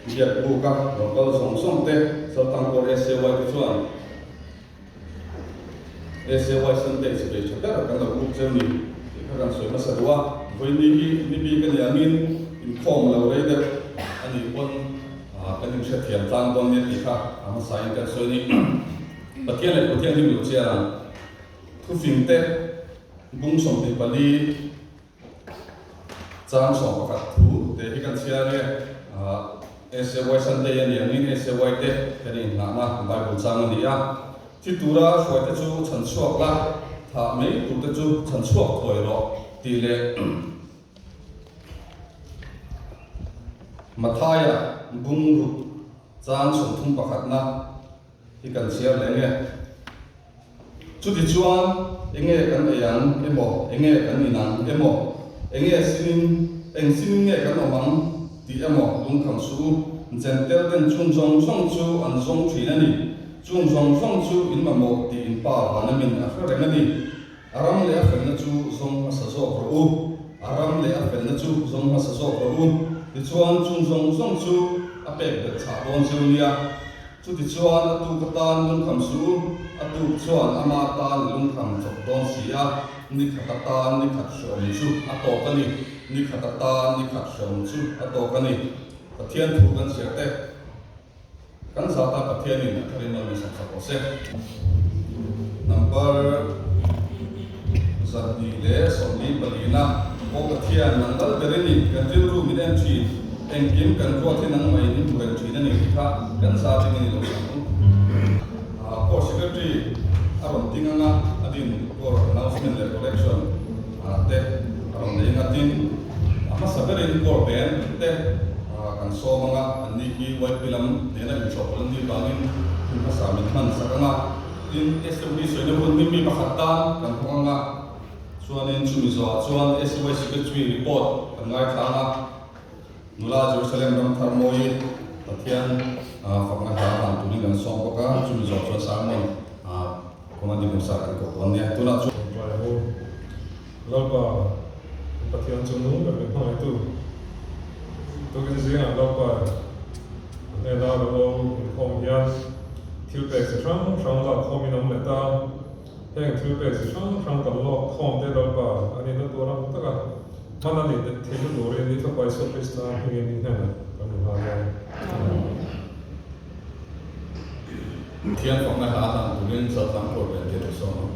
Biak buka lo kal zawng zawng te Saltangkawr SAY te chuan SAY Sunday chibei tha ber kan lo buk cheu ni tih kha kan sawi hmasa duh a. Vawiini hi ni bik a ni angin inkhawm lo rei deuh a nih pawn kan inhrethiam tlang dawn nia tih kha a hmasain kan sawi a ni. Pathian leh Pathian hlim lo chiar ang thufing te bung 24 Chang 11 thu te hi kan chhiar nge? SAY Sunday a ni angin SAY te kan inhnahna Bible chang a ni a. Thi tura hruaite chu chhan chhuak la, thah mai turte chu chhan chhuak thuai rawh tih leh Mathaia bungruk chang 31na hi kan chhiar leh nge? Chutichuan, enge kan ei ang emaw, enge kan in ang emaw, enge sinin, eng sinin nge kan awm ang tih emaw lungkham suh u. Jentel ten chung zawng zawng chu an zawng thin a ni. Chung zawng zawng chu in mamawh tih in Pa Vanamin a hre reng a ni. A ram leh a felna chu zawng hmasa zawk rawh u. A ram leh a felna chu zawng hmasa zawk rawh u. Tichuan, chung zawng zawng chu a pek belh chhah dawn zeu nia. Chutichuan a tuk atan lungkham suh u, a tuk chuan ama atan i lungkham chawp dawn si a, ni khat atan ni khat hrehawm chu a tawk a ni, ni khat atan ni khat hrehawm chu a tawk a ni. Pathian thu kan chhiar te, kan zata Pathianin a tharin nawn min sak sak rawh se. Number 244 na, Aw Pathian, nang lal ber i ni, kan rilru min en thin, engkim kan ruat hi nangmah in i hmu reng thin a ni tih kha kan za ding a ni lo sang u. Court Secretary a rawn ding anga a din court announcement leh collection te a rawn nei anga tin a hmasa berin court band te kan sawm anga an ni hi YP lam nena inchawhpawlh an nih vangin hun hmasa min hman sak anga tin SWD sawina hun hi mi pakhat tan kan hawng anga chuanin chumi zawhah chuan SY Secretary report kan ngaithla anga Nula Jerusalem ram thar mawi Pathian fakna hla hlan turin kan sawm bawk a, chumi zawh chuan sermon Commanding Officer kan koh dawn nia. Tunah chuan. Tlai ho Lalpa Pathian chu nung ber min hmangaihtu tukin zingah Lalpa a hnena lo awm inkhawm hian thil pek chi hrang hrang lak khawmin awm leh ta. Heng thil pek chi hrang hrang kan lawk khawm te Lalpa a nihna tur ang taka hman a nih theihna turin i Fapa Isua Krista hmingin i hnenah kan inhlan e. Amen. Pathian fakna hla hlan turin Chaltlang Court leh Theatre sawm ang.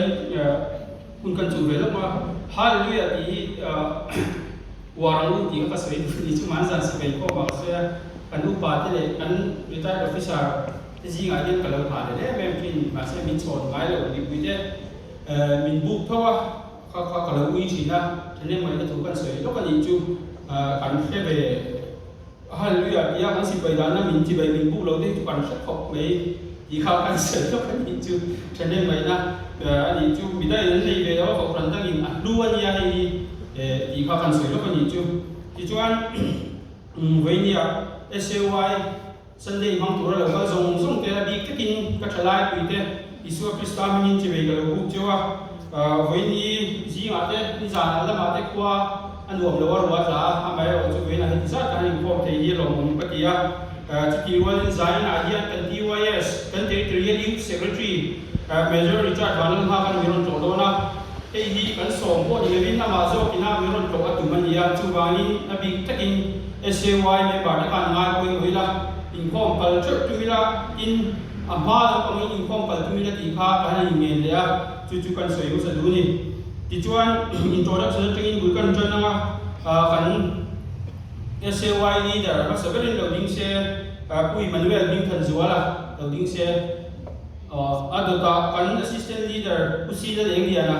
hian hun kan chuh ve lawk a, Hallelujah tih hi uar ang u tih kha ka sawi duh a ni. Chungah an zan sipai khawm ah ka sawi a, kan upa te leh kan retired officer te zingah hian ka lo nghah leh em em thin, mahse min chhawn ngai lo mipui te min buk tho a, kha kha ka lo ui thin a, thahnem ngaihna thu kan sawi lawk a nih chu kan hre ve. Hallelujah tia kan sipai dahna min chibai min buk lo te hi chu kan hre khawp mai tih kha kan sawi lawk a nih chu thahnem ngaihna a nih chu midangin an nei ve lo a kohhran dangin a hlu a nia hei hi tih kha kan sawi lawk a nih chu. Tichuan Vainia SAY Sunday hmang tura lo kal zawng zawng te a bik takin ka thalai pui te Isua Krista hmingin chibai ka lo buk cheu a, Vawiini zingah te nizan lamah te khua a nuam lo a ruah tla a, amaherawh chu vawiinah heti zat kan inkhawm thei hi a lawmawm ka ti a. Chutih rualin Zainah hian kan TYS, kan Territorial Youth Secretary Major Richard Vanlalhma khan min rawn tlawh dawn a, hei hi kan sawm pawh ni lovin amah zawkina min rawn tlawh a tum a ni a, chuvangin a bik takin SAY member te khan ngai pawimawh ila, inkhawm kal theuh tum ila, tin a hma lampangin inkhawm kal tum ila tih kha kan han inngen leh a, chu chu kan sawi hmasa duh a ni. Tichuan introduction atangin bul kan tan ang a, kan SAY leader hmasa berin lo ding se, Pu Emmanuel Hmingthanzuala lo ding se, a dawtah kan assistant leader Pu Sila Lengliana,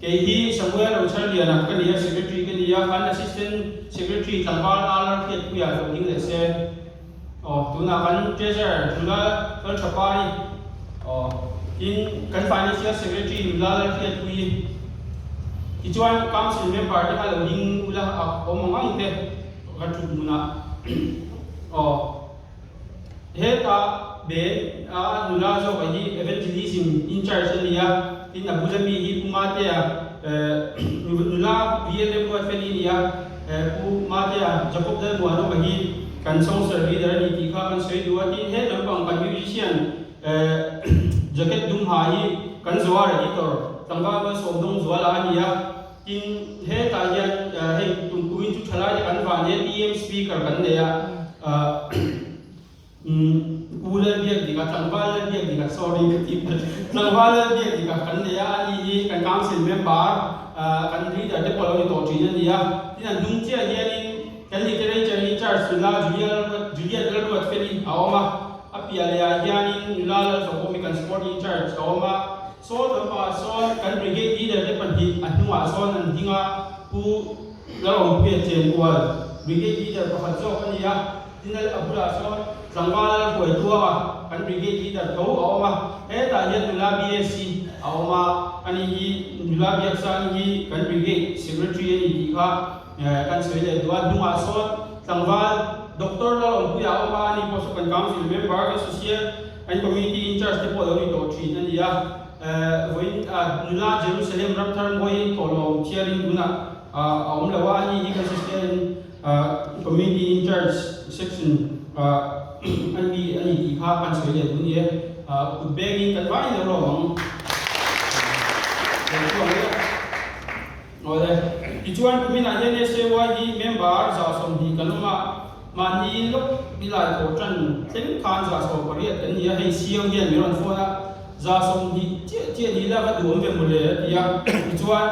Kei hi Samuel Rochar Liana ka ni a, Secretary ka ni a, kan Assistant Secretary tlangval Alar Hriatpuia lo ding leh se. Aw, tunah kan Treasurer nula Lalthapari, aw, tin kan Financial Secretary nula Lalhriatpuii. Tichuan Council member te kha lo ding ula a awm ang ang te ka thut hmunah. Aw. Heta be a nula zawk a hi Evangelism in charge a ni a, tin a bula mi hi Pu Matea nula VLM Ruatfeli a ni a, Pu Matea Jacob Lalmuanawma hi kan songster leader a ni tih kha kan sawi duh a, tin he lampang kan musician jacket dum ha hi kan Zoar editor tlangval Malsawmdawng Zuala a ni a. Tin, hetah hian hei tumpuiin chu thalaite kan van e PM Speaker kan nei a, Pu Lalbiakdika, Tlangval Lalbiakdika, sorry ka tih palh, Tlangval Lalbiakdika kan nei a, ani hi kan Council member, kan leader te pawh a lo ni tawh thin a ni a. Tin, an hnung chiah hianin kan Literature in charge nula Juliet Lalruatfeli a awm a, a piah leh ah hianin nula Lalfakawmi kan Sport in charge a awm a. Saw tlawmah sawn kan brigade leader te pahnih a hnungah sawn an ding a, Pu Lalawmpuia Chenkual, brigade leader pakhat zawk a ni a, tin a bulah sawn tlangval Lalhruaituanga kan brigade leader tho a awm a, hetah hian nula BSc a awm a, ani hi nula Biaksani hi kan brigade secretary a ni tih kha kan sawi leh duh a, hnungah sawn tlangval Doctor Lalawmpuia a awm a, ani pawh saw kan council member kan social An community in charge te pawh lo ni tawh thin a ni a, vawiin nula Jerusalem ram thar mawi thawhlawm thiarin tunah a awm lo a, ani hi kan sister in community in charge section an mi a ni tih kha kan sawi leh duh a ni e, kut bengin kan vaiin lo lawm ang. Awle, tichuan kuminah hian SAY hi member 120 kan awm a, mahni lawk bilai thawh tan thleng khan 18 kan ni a, hei Siang hian min rawn phone a, 20 chiah chiah ni la va duh awm ve mawle a ti a, tichuan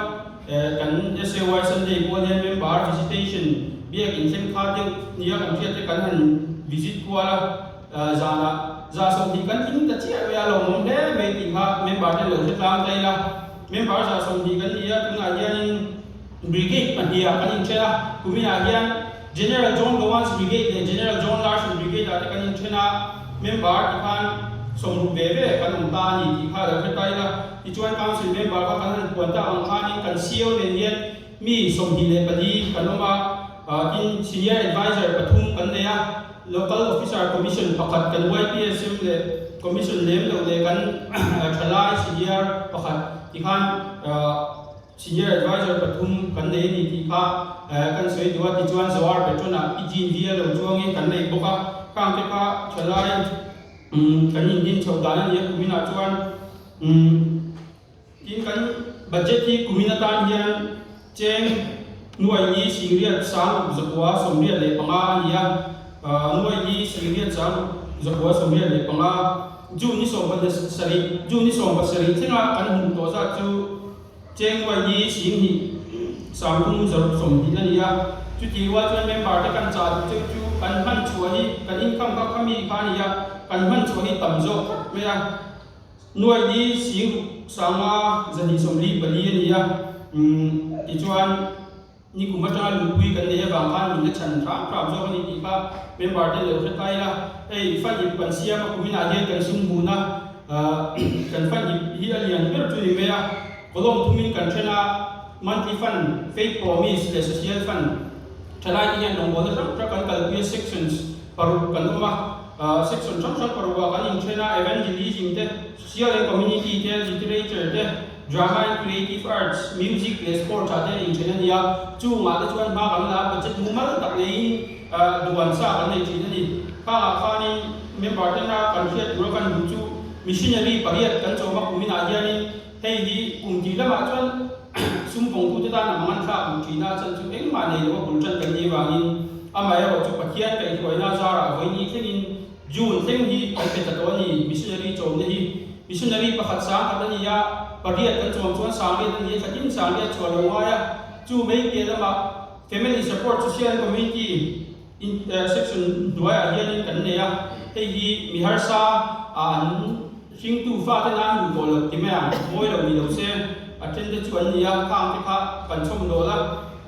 kan SAY Sunday pawn hian member visitation biak in thleng kha deuh nia kan hriat te kan han visit kual a, zanah 20 kan tling ta chiah mai a, lawmawm hle mai tih kha member ten lo hre tlang ta ila. Member 20 kan ni a, tunah hianin Brigade pahniha kan inthen a, kuminah hian General John Gowans Brigade leh General John Larson Brigade ah te kan inthen a, member ti khan 60 ve ve kan awm ta a ni tih kha a lo hre ta ila. Tichuan Council member kha kan han puan tak ang khanin kan CEO nen hian mi 24 kan awm a, tin Senior Adviser pathum kan nei a, Local Officer Commission pakhat kan YPSM leh Commission lem loh leh kan thalai senior pakhat tikhan Senior Adviser pathum kan nei a ni tih kha kan sawi duh a, tichuan Zoar Patron-ah Pi Jean Via lo chuangin kan nei bawk a, khang te kha thalai kan indin chhoh dan a ni a, kuminah chuan Tin, kan budget hi kumin atan hian cheng nuai ni singriat sang 985 a ni a, nuai ni singriat sang 985. June ni 17, June ni 17 thlenga kan hmuh tawh zat chu cheng nuai ni 20 30 60 a ni a. Chutih rual chuan member te kan chah duh cheu chu kan hman chhuah hi kan income kha khami kha a ni a, kan hman chhuah hi tam zawk tlat mai a. Nuai ni 65 244 a ni a, tichuan Nikum atanga lungpui kan neih avang khan min la chhan hram hram zawk a ni tih kha member te lo hre ta ila. Hei fund ip kan siam a kuminah hian kan sum hmuhna kan fund ip hi a lian ber chu ni mai a. Column thumin kan then a, monthly fund, faith promise leh social fund thalai te hian rawngbawlna hrang hrang kan kalpui a sections paruk kan awm a. Section hrang hrang parukah kan inthen a, evangelism te, Social and Community te, Literature te, Drama and Creative Arts, Music leh Sports ah te inthen a ni a, chungah te chuan hma kan la a, budget mumal tak neiin duan sa kan nei thin a ni. Khangah khanin member tena kan hriat tura kan duh chu missionary pariat kan chawm a kuminah hianin hei hi kum tih lamah chuan sum vawngtute tan a mang an thlak duh thin a, a chhan chu engmah nei lo a bul tan kan nih avangin amaherawhchu Pathian kaihhruaina zarah vawiini thlengin June thleng hi kan pe ta tawh a ni, missionary chawmna hi. Missionary pakhat 10,000 a ni a, pariat kan chawm chuan 800 a ni a, thlatin 800 chhuah lo ngai a. Chu mai piah lamah Family Support Social and Community Section hnuaiah hianin kan nei a, hei hi mi harsa ah an hringtu fate nan duh tawh lo ti mai ang, mawi lo ni lo se, a then te chu an ni a, khang te kha kan chhawm dawl a.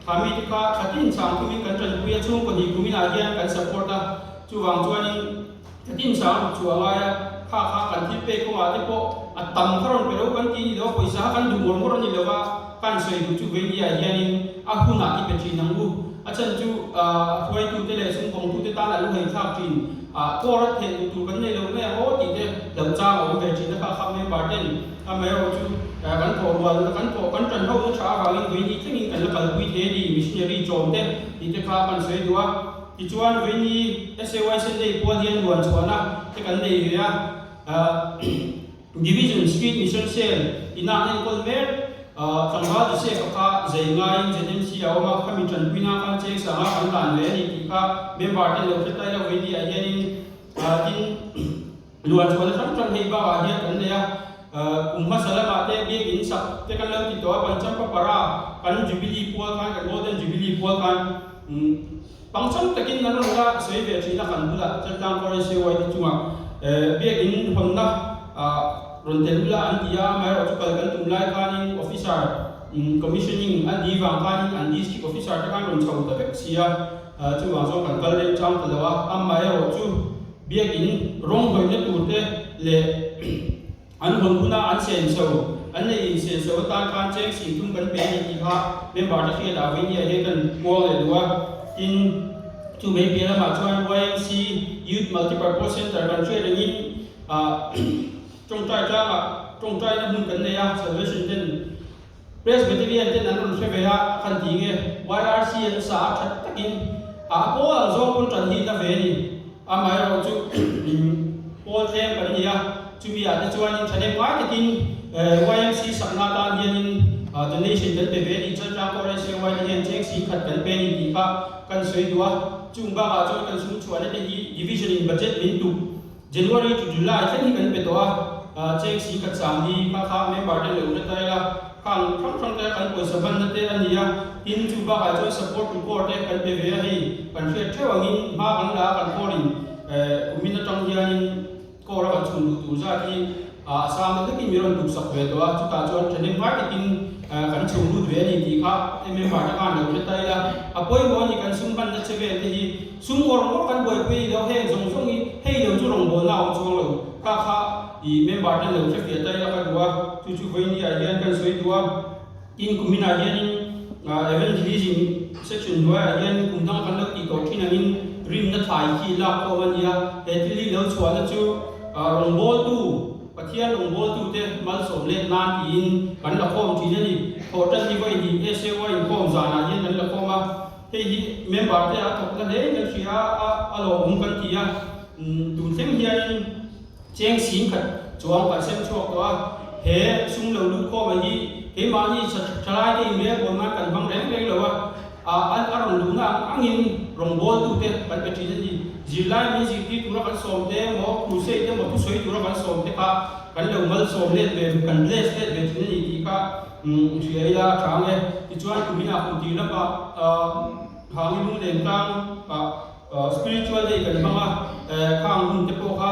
Kha mite kha thlatin chang kumin kan tanpui a, chhungkaw hnih kuminah hian kan support a, chuvang chuanin thlatin chang ruk chu a ngai a, kha kha kan thil pek kawngah te pawh a tam kha rawn pe lo kan ti a ni lo a, pawisa kha kan duh ngawr ngawr a ni lo a, kan sawi duh chu veinia hianin a hunah i pe thin ang u, a chhan chu hruaitute leh sumkawngtute tan a lu hei thlak thin, kawr a theh duh tur kan nei lo mai ang aw tih te lo chang a awm ve thin a, kha kha member ten Amaherawh chu kan thawh rual kan thawh kan tan ho na tha avangin vawiini thlengin kan la kalpui thei a ni, missionary chawm te tih te kha kan sawi duh a. Tichuan vawiini SAY Sunday pual hian luan chhuahna te kan nei ve a, Division Street Mission Cell ina an enkawl mek tlangval Joseph-a kha zai ngaiin ZMC a awm a, khami tanpuina khan cheng sanga kan dan ve a ni tih kha member ten lo hre ta ila vawiini ah hianin tin Luan chhuahna hrang hrang hei bakah hian kan nei a, kum hmasa lamah te biakinn sak te kan lo ti tawh a, Panchampapara kan Jubilee pual khan, kan Golden Jubilee pual khan pangchang takin an rawn la sawi ve thin a, kan bulah Chaltlang Kawr SAY te chungah biakinn hawnna rawn tel ula an ti a, amaherawhchu kal kan tum lai khanin officer commissioning an ni vang khanin an district officer te khan rawn chho ta vek si a, chuvang chuan kan kal remchang ta lo a, amaherawhchu. Biakinn rawng hawihna turte leh an hawn huna an senso, an neih insenso atan khan cheng 30 kan pe a ni tih kha member te hriat ah vawinia hian kan puang leh duh a. Tin, chu mai piah lamah chuan YMC Youth Multipurpose Centre kan hriat rengin ah tawngtai tlangah tawngtaina hmun kan nei a, Salvation ten Presbyterian ten an rawn hre ve a, khan ti nge YRC an sa a that takin a pawl ang zawng pawn tan hi na ve a ni. Amaherawh chu pawl tlem kan ni a, chumi ah te chuanin thahnem ngai takin YMC sakna atan hianin donation kan pe ve a ni. Chaltlang pawh RSAY te hian cheng 10,000 kan pe a ni tih kha kan sawi duh a. Chung bakah chuan kan sum chhuahna te hi division in budget min tuk January to July thleng hi kan pe tawh a, cheng 10,000 sang hi kha kha member te lo hre ta ila, khang hrang hrang te kan pawisa hmanna te a ni a, tin chu bakah chuan support report te kan pe ve a hei, kan hriat theuh angin hma kan la a kan call in kumin atang hianin call a kan chhun duh tur zat hi a sang ta hlekin min rawn tuksak ve tawh a, chutah chuan thahnem ngai takin kan chhung lut ve a ni tih kha member te khan lo hre ta ila, a pawimawh a ni kan sum hmanna che vel te hi. Sum ngawr ngawr kan buaipui ni lo, heng zawng zawng hi hei lo chu rawngbawlna a awm chuang lo. Kha kha i member ten lo hre fiah ta ila ka duh a, chu chu vawinia hian kan sawi duh a. Tin kuminah hianin Evangelism section hnuaiah hian kum dang kan lo tih tawh thin angin rinna thlai khi lak khawm a ni a. He thil hi lo chhuahna chu rawngbawltu, Pathian rawngbawltute malsawm let nan tiin kan la khawm thin a ni. Thawhtan ni vawi hnih SAY inkhawm zanah hian kan la khawm a. Hei hi member te a thawk na hle kan hria a, a lawmawm kan ti a, tun thleng hianin cheng 10,000 chuang kan sem chhuak tawh a, he sum lo lut khawm a hi keimahni thalai te inrelbawl nan kan hmang reng reng lo a. A a rawn luhna ang angin rawngbawltute kan pe thin a ni. Zirlai min zirtir tura kan sawm te emaw, crusade emaw thusawi tura kan sawm te kha kan lo malsawm let ve, kan bless let ve thin a ni tih kha hria ila a tha ang e. Tichuan kuminah kumtir lamah Hangi Lunglen tlang ah Spiritual Day kan hmang a, khang hun te pawh kha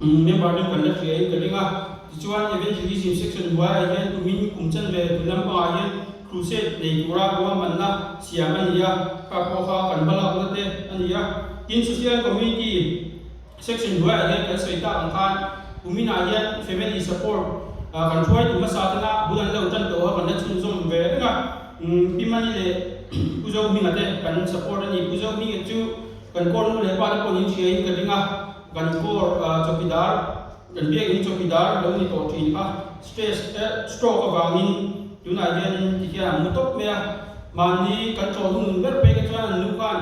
member deuh kan la hria in ka ring a. Tichuan Evangelism section hnuaiah hian kumin kum chanve tun lampangah hian Crusade nei tura ruahmanna siam a ni a, kha pawh kha kan hmalakna te a ni a. Tin, Social Community section hnuaiah hian kan sawi tak ang khan kuminah hian Family Support kan hruaitu hmasa tena bul an lo tan tawh a, kan la chhunzawm ve reng a. Pi Mani leh Pu Zohminga te kan support a ni. Pu Zohminga chu kan kawr nu leh pa te pawh nin hriain ka ring a, kan kawr chawkidar, Kan biakinn chawkidar lo ni tawh thin kha stress eh stroke avangin tunah hianin tikhian an mu tawp mai a, mahni kan tlawh hnung ber pek ah chuan an nu khan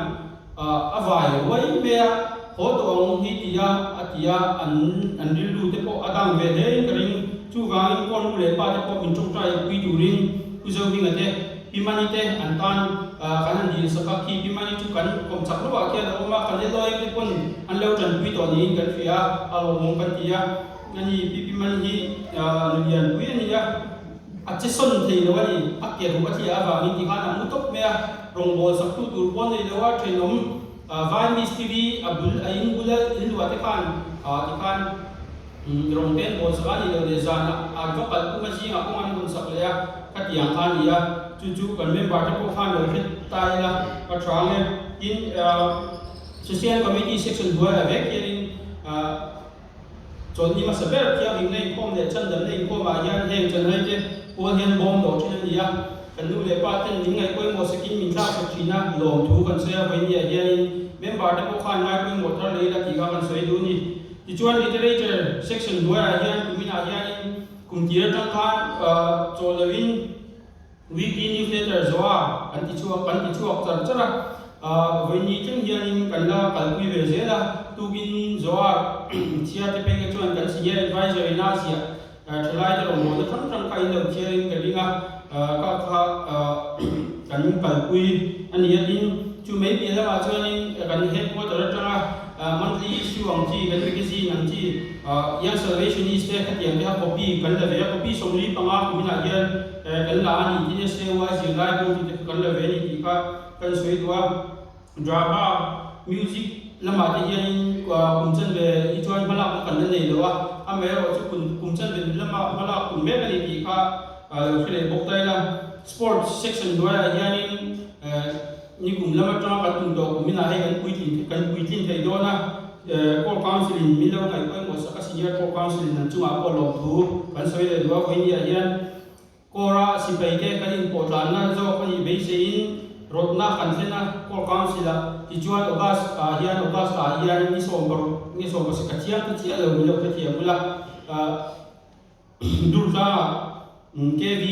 a vai ruai mai a, haw tawh ang hi ti a a ti a, an an rilru te pawh a dang ve hle in ka ring, chuvangin kaw nu leh pa te pawh min tawngtai pui turin Pu Zohminga te Pi Mani te an tan kan han dil sak a, khi Pi Mani chu kan kawm chak lohah khian a awm a, kan LOM te pawn an lo tanpui tawh niin kan hria a, a lawmawm kan ti a, ani Pi Pi Mani hi nulian pui a ni a, a che sawn thei lo a ni, a ke ruh a thliah avangin tikhan a mu tawp mai a, rawngbâwl sak tu tur pawh a nei lo a, thenawm vai mistiri a bul a in bula in luah te khan tikhan Rawng te an bawl sak a ni lo leh zanah an va kalh kum a zingah kawng an hawn sak leh a, khatiang kha a ni a, chu chu kan member te pawh khan lo hre ta ila ka tha ang e. Tin, Social Committee section hnuaiah vek hianin chawlhni hmasa ber thianghlimna inkhawm leh chhandamna inkhawmah hian heng chanhai te pawl hian bawm dawh thin a ni a, kan nu leh pa ten min ngaih pawimawh sakin min thlak sak thin a, lawmthu kan sawi a, vawinia hianin member te pawh khan ngai pawimawh thar leh ila tih kha kan sawi duh a ni. Tichuan Literature section hnuaiah hian kuminah hianin kum tir atang khan chawl loin weekly newsletter zawha kan ti chhuak kan ti chhuak char char a, vawiini thleng hianin kan la kalpui ve zel a, tukin zawha chhiar te pek chuan kan senior advisor in a ziah thalai te rawngbawlna hrang hrang kha in lo chhiarin ka ring a, ka kha kan kalpui a ni a, tin chu mai piah lamah chuanin kan headquarter atanga monthly issue ang chi kan magazine ang chi Young Salvationist te khatiang te kha copy kan la ve a, copy 45 kuminah hian kan la a ni tin SAY zirlai bu tih te kha kan la ve a ni tih kha kan sawi duh a. Drama, music lamah te hianin kum chanve hi chuan hmalakna kan la nei lo a, amaherawhchu kum chanve nun lamah hmalak tum mek a ni tih kha lo hre leh bawk ta ila. Sports section hnuaiah hianin nikum lam atanga kan tum tawh kuminah hei kan puitlin kan puitlin thei dawn a, Core Council in min lo ngaih pawimawh sak a, Senior Core Council in an chungah pawh lawmthu kan sawi leh duh a, vawinia hian Kawra sipaite kan inpawhtlanna zawk a nih beiseiin rawtna kan thlen a, Core Council-ah tichuan August ah hian August ah hian ni 16 nge 17 ka chiang ta chiah lo min lo hrethiam ula, Durtlangah KV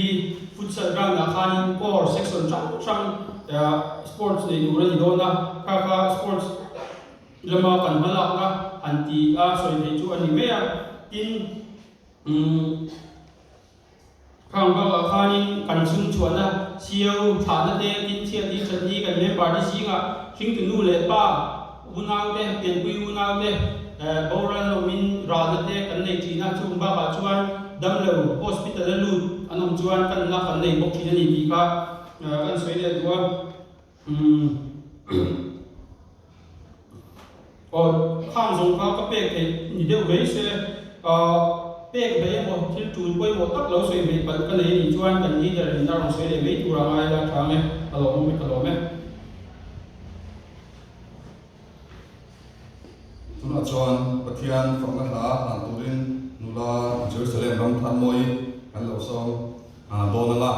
Futsal Ground ah khanin Core section hrang hrang sports nei tur a ni dawn a, kha kha sports lama kan hmalakna han ti a sawi theih chu a ni mai a, tin Khang bakah khanin kan chhung chhuahna sio thlahna te, tin chhiat hi that ni kan member te zingah hringtu nu leh pa unau te, pianpui unau te, boral awmin ralna te kan nei thin a, chung bakah chuan damlo hospital a lut an awm chuan kanna kan nei bawk thin a ni tih kha kan sawi leh duh a. Aw, khang zawng kha ka pek theih ni deuh mai se, pek mai emaw thil tul pawimawh tak lo sawi hmeih palh ka nei anih chuan kan leader in a rawn sawi leh mai tur a ngai la tha nge, ka lawm e, ka lawm e. Tunah chuan Pathian fakna hla hlan turin nula Jerusalem ram thar mawi kan lo sawm dawn ang a.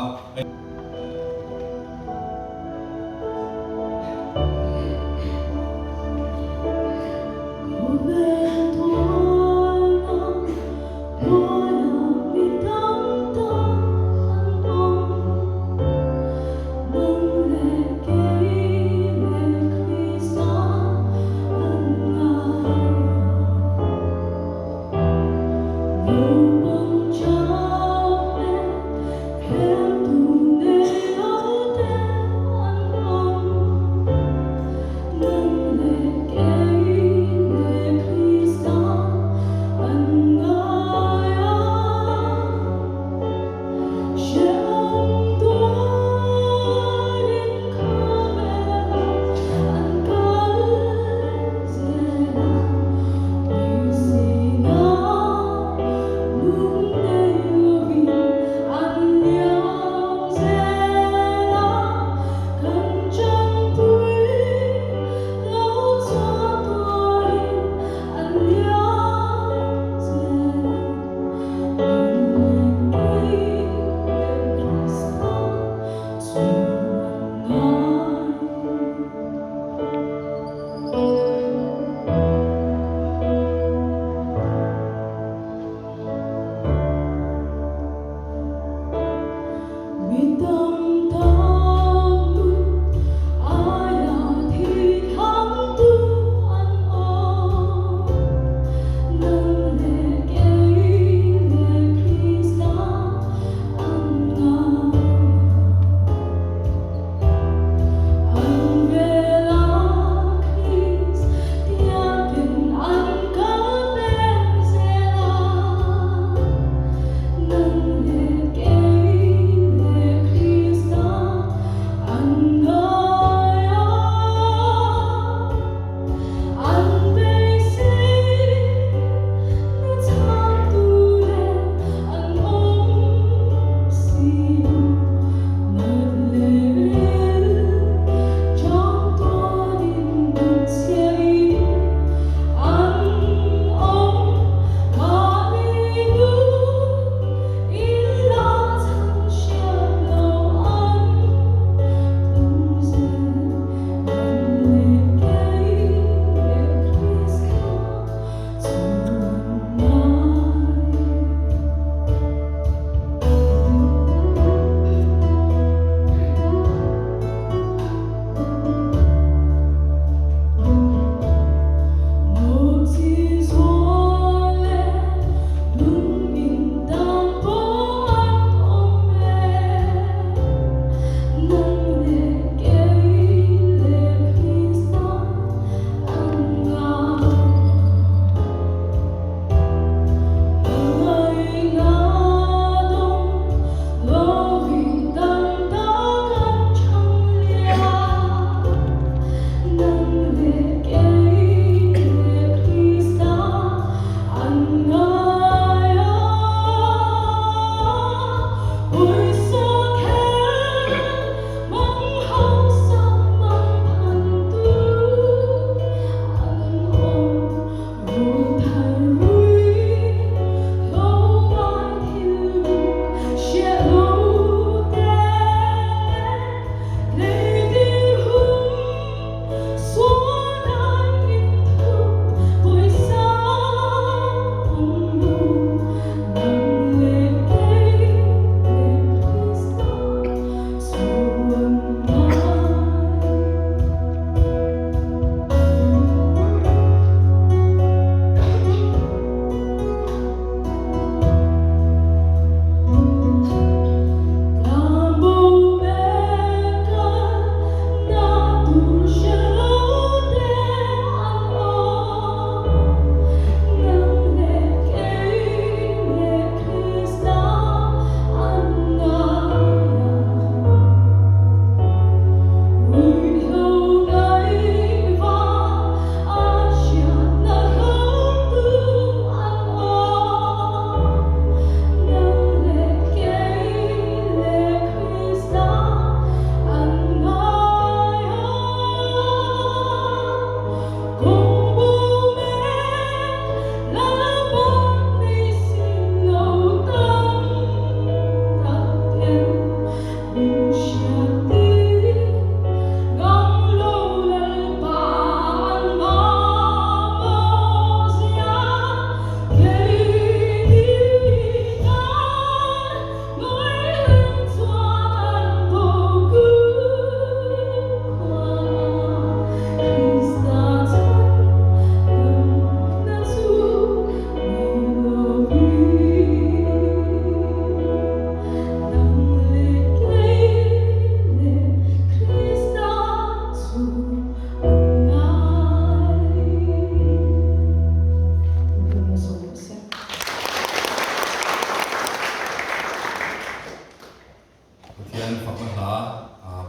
Pathian fakna hla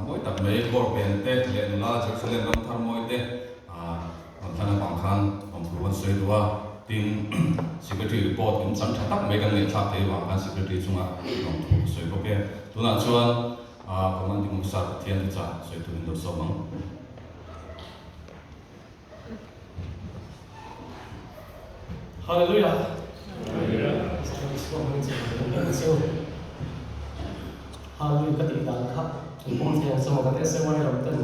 mawi tak mai Kawr pen te leh nula Jerusalem ram thar mawi te rawn thlan avang khan awmthu an sawi duh a, tin Secretary report in chang tha tak mai kan ngaihthlak thei avang khan Secretary chungah lawmthu ka sawi bawk e. Tunah chuan Commanding Officer Pathian thuchah sawi turin lo sawm ang. Hallelujah. Hallelujah ka tih dan kha in pawm thei ang chu maw kan SAY lam ten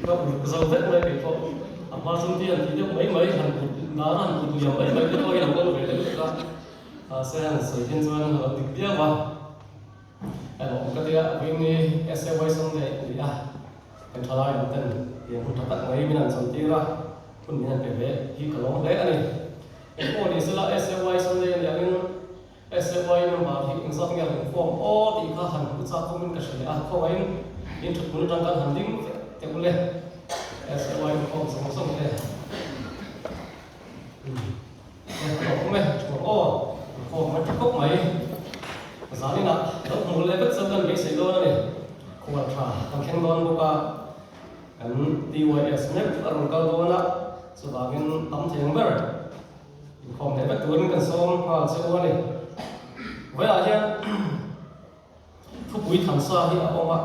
ka uluk zo vek mai kei pawh a hma chung te han tih deuh mai mai han kut dar han kut liam mai mai te pawh hi an kal ve deuh vek a mahse han sawi hin chuan a lo dik viau a erawh ka tia vawiin ni SAY Sunday a ni a. Kan thalai lam ten tiang hun tha tak mai min han chawlhtir a, hun min han pe ve hi ka lawm hle a ni. Engpawh ni sela SAY Sunday a nih angin SAY member hi engzat nge an inkhawm aw tih kha han hmuh chak awmin ka hria a, khawngaihin in thut hmun atang khan han ding vek teh u le SAY inkhawm zawng zawng te. Umm ka lawm e thu aw inkhawm a tha khawp mai. Zaninah lo hmuh leh vek chu kan beisei dawn a ni. Khual tha kan thleng dawn bawk a, kan TYS mek a rawn kal dawn a, chuvangin tam thei ang ber inkhawm leh vek turin kan sawm nghal che u a ni. Vawiah hian. Thupui thansa hi a awm a,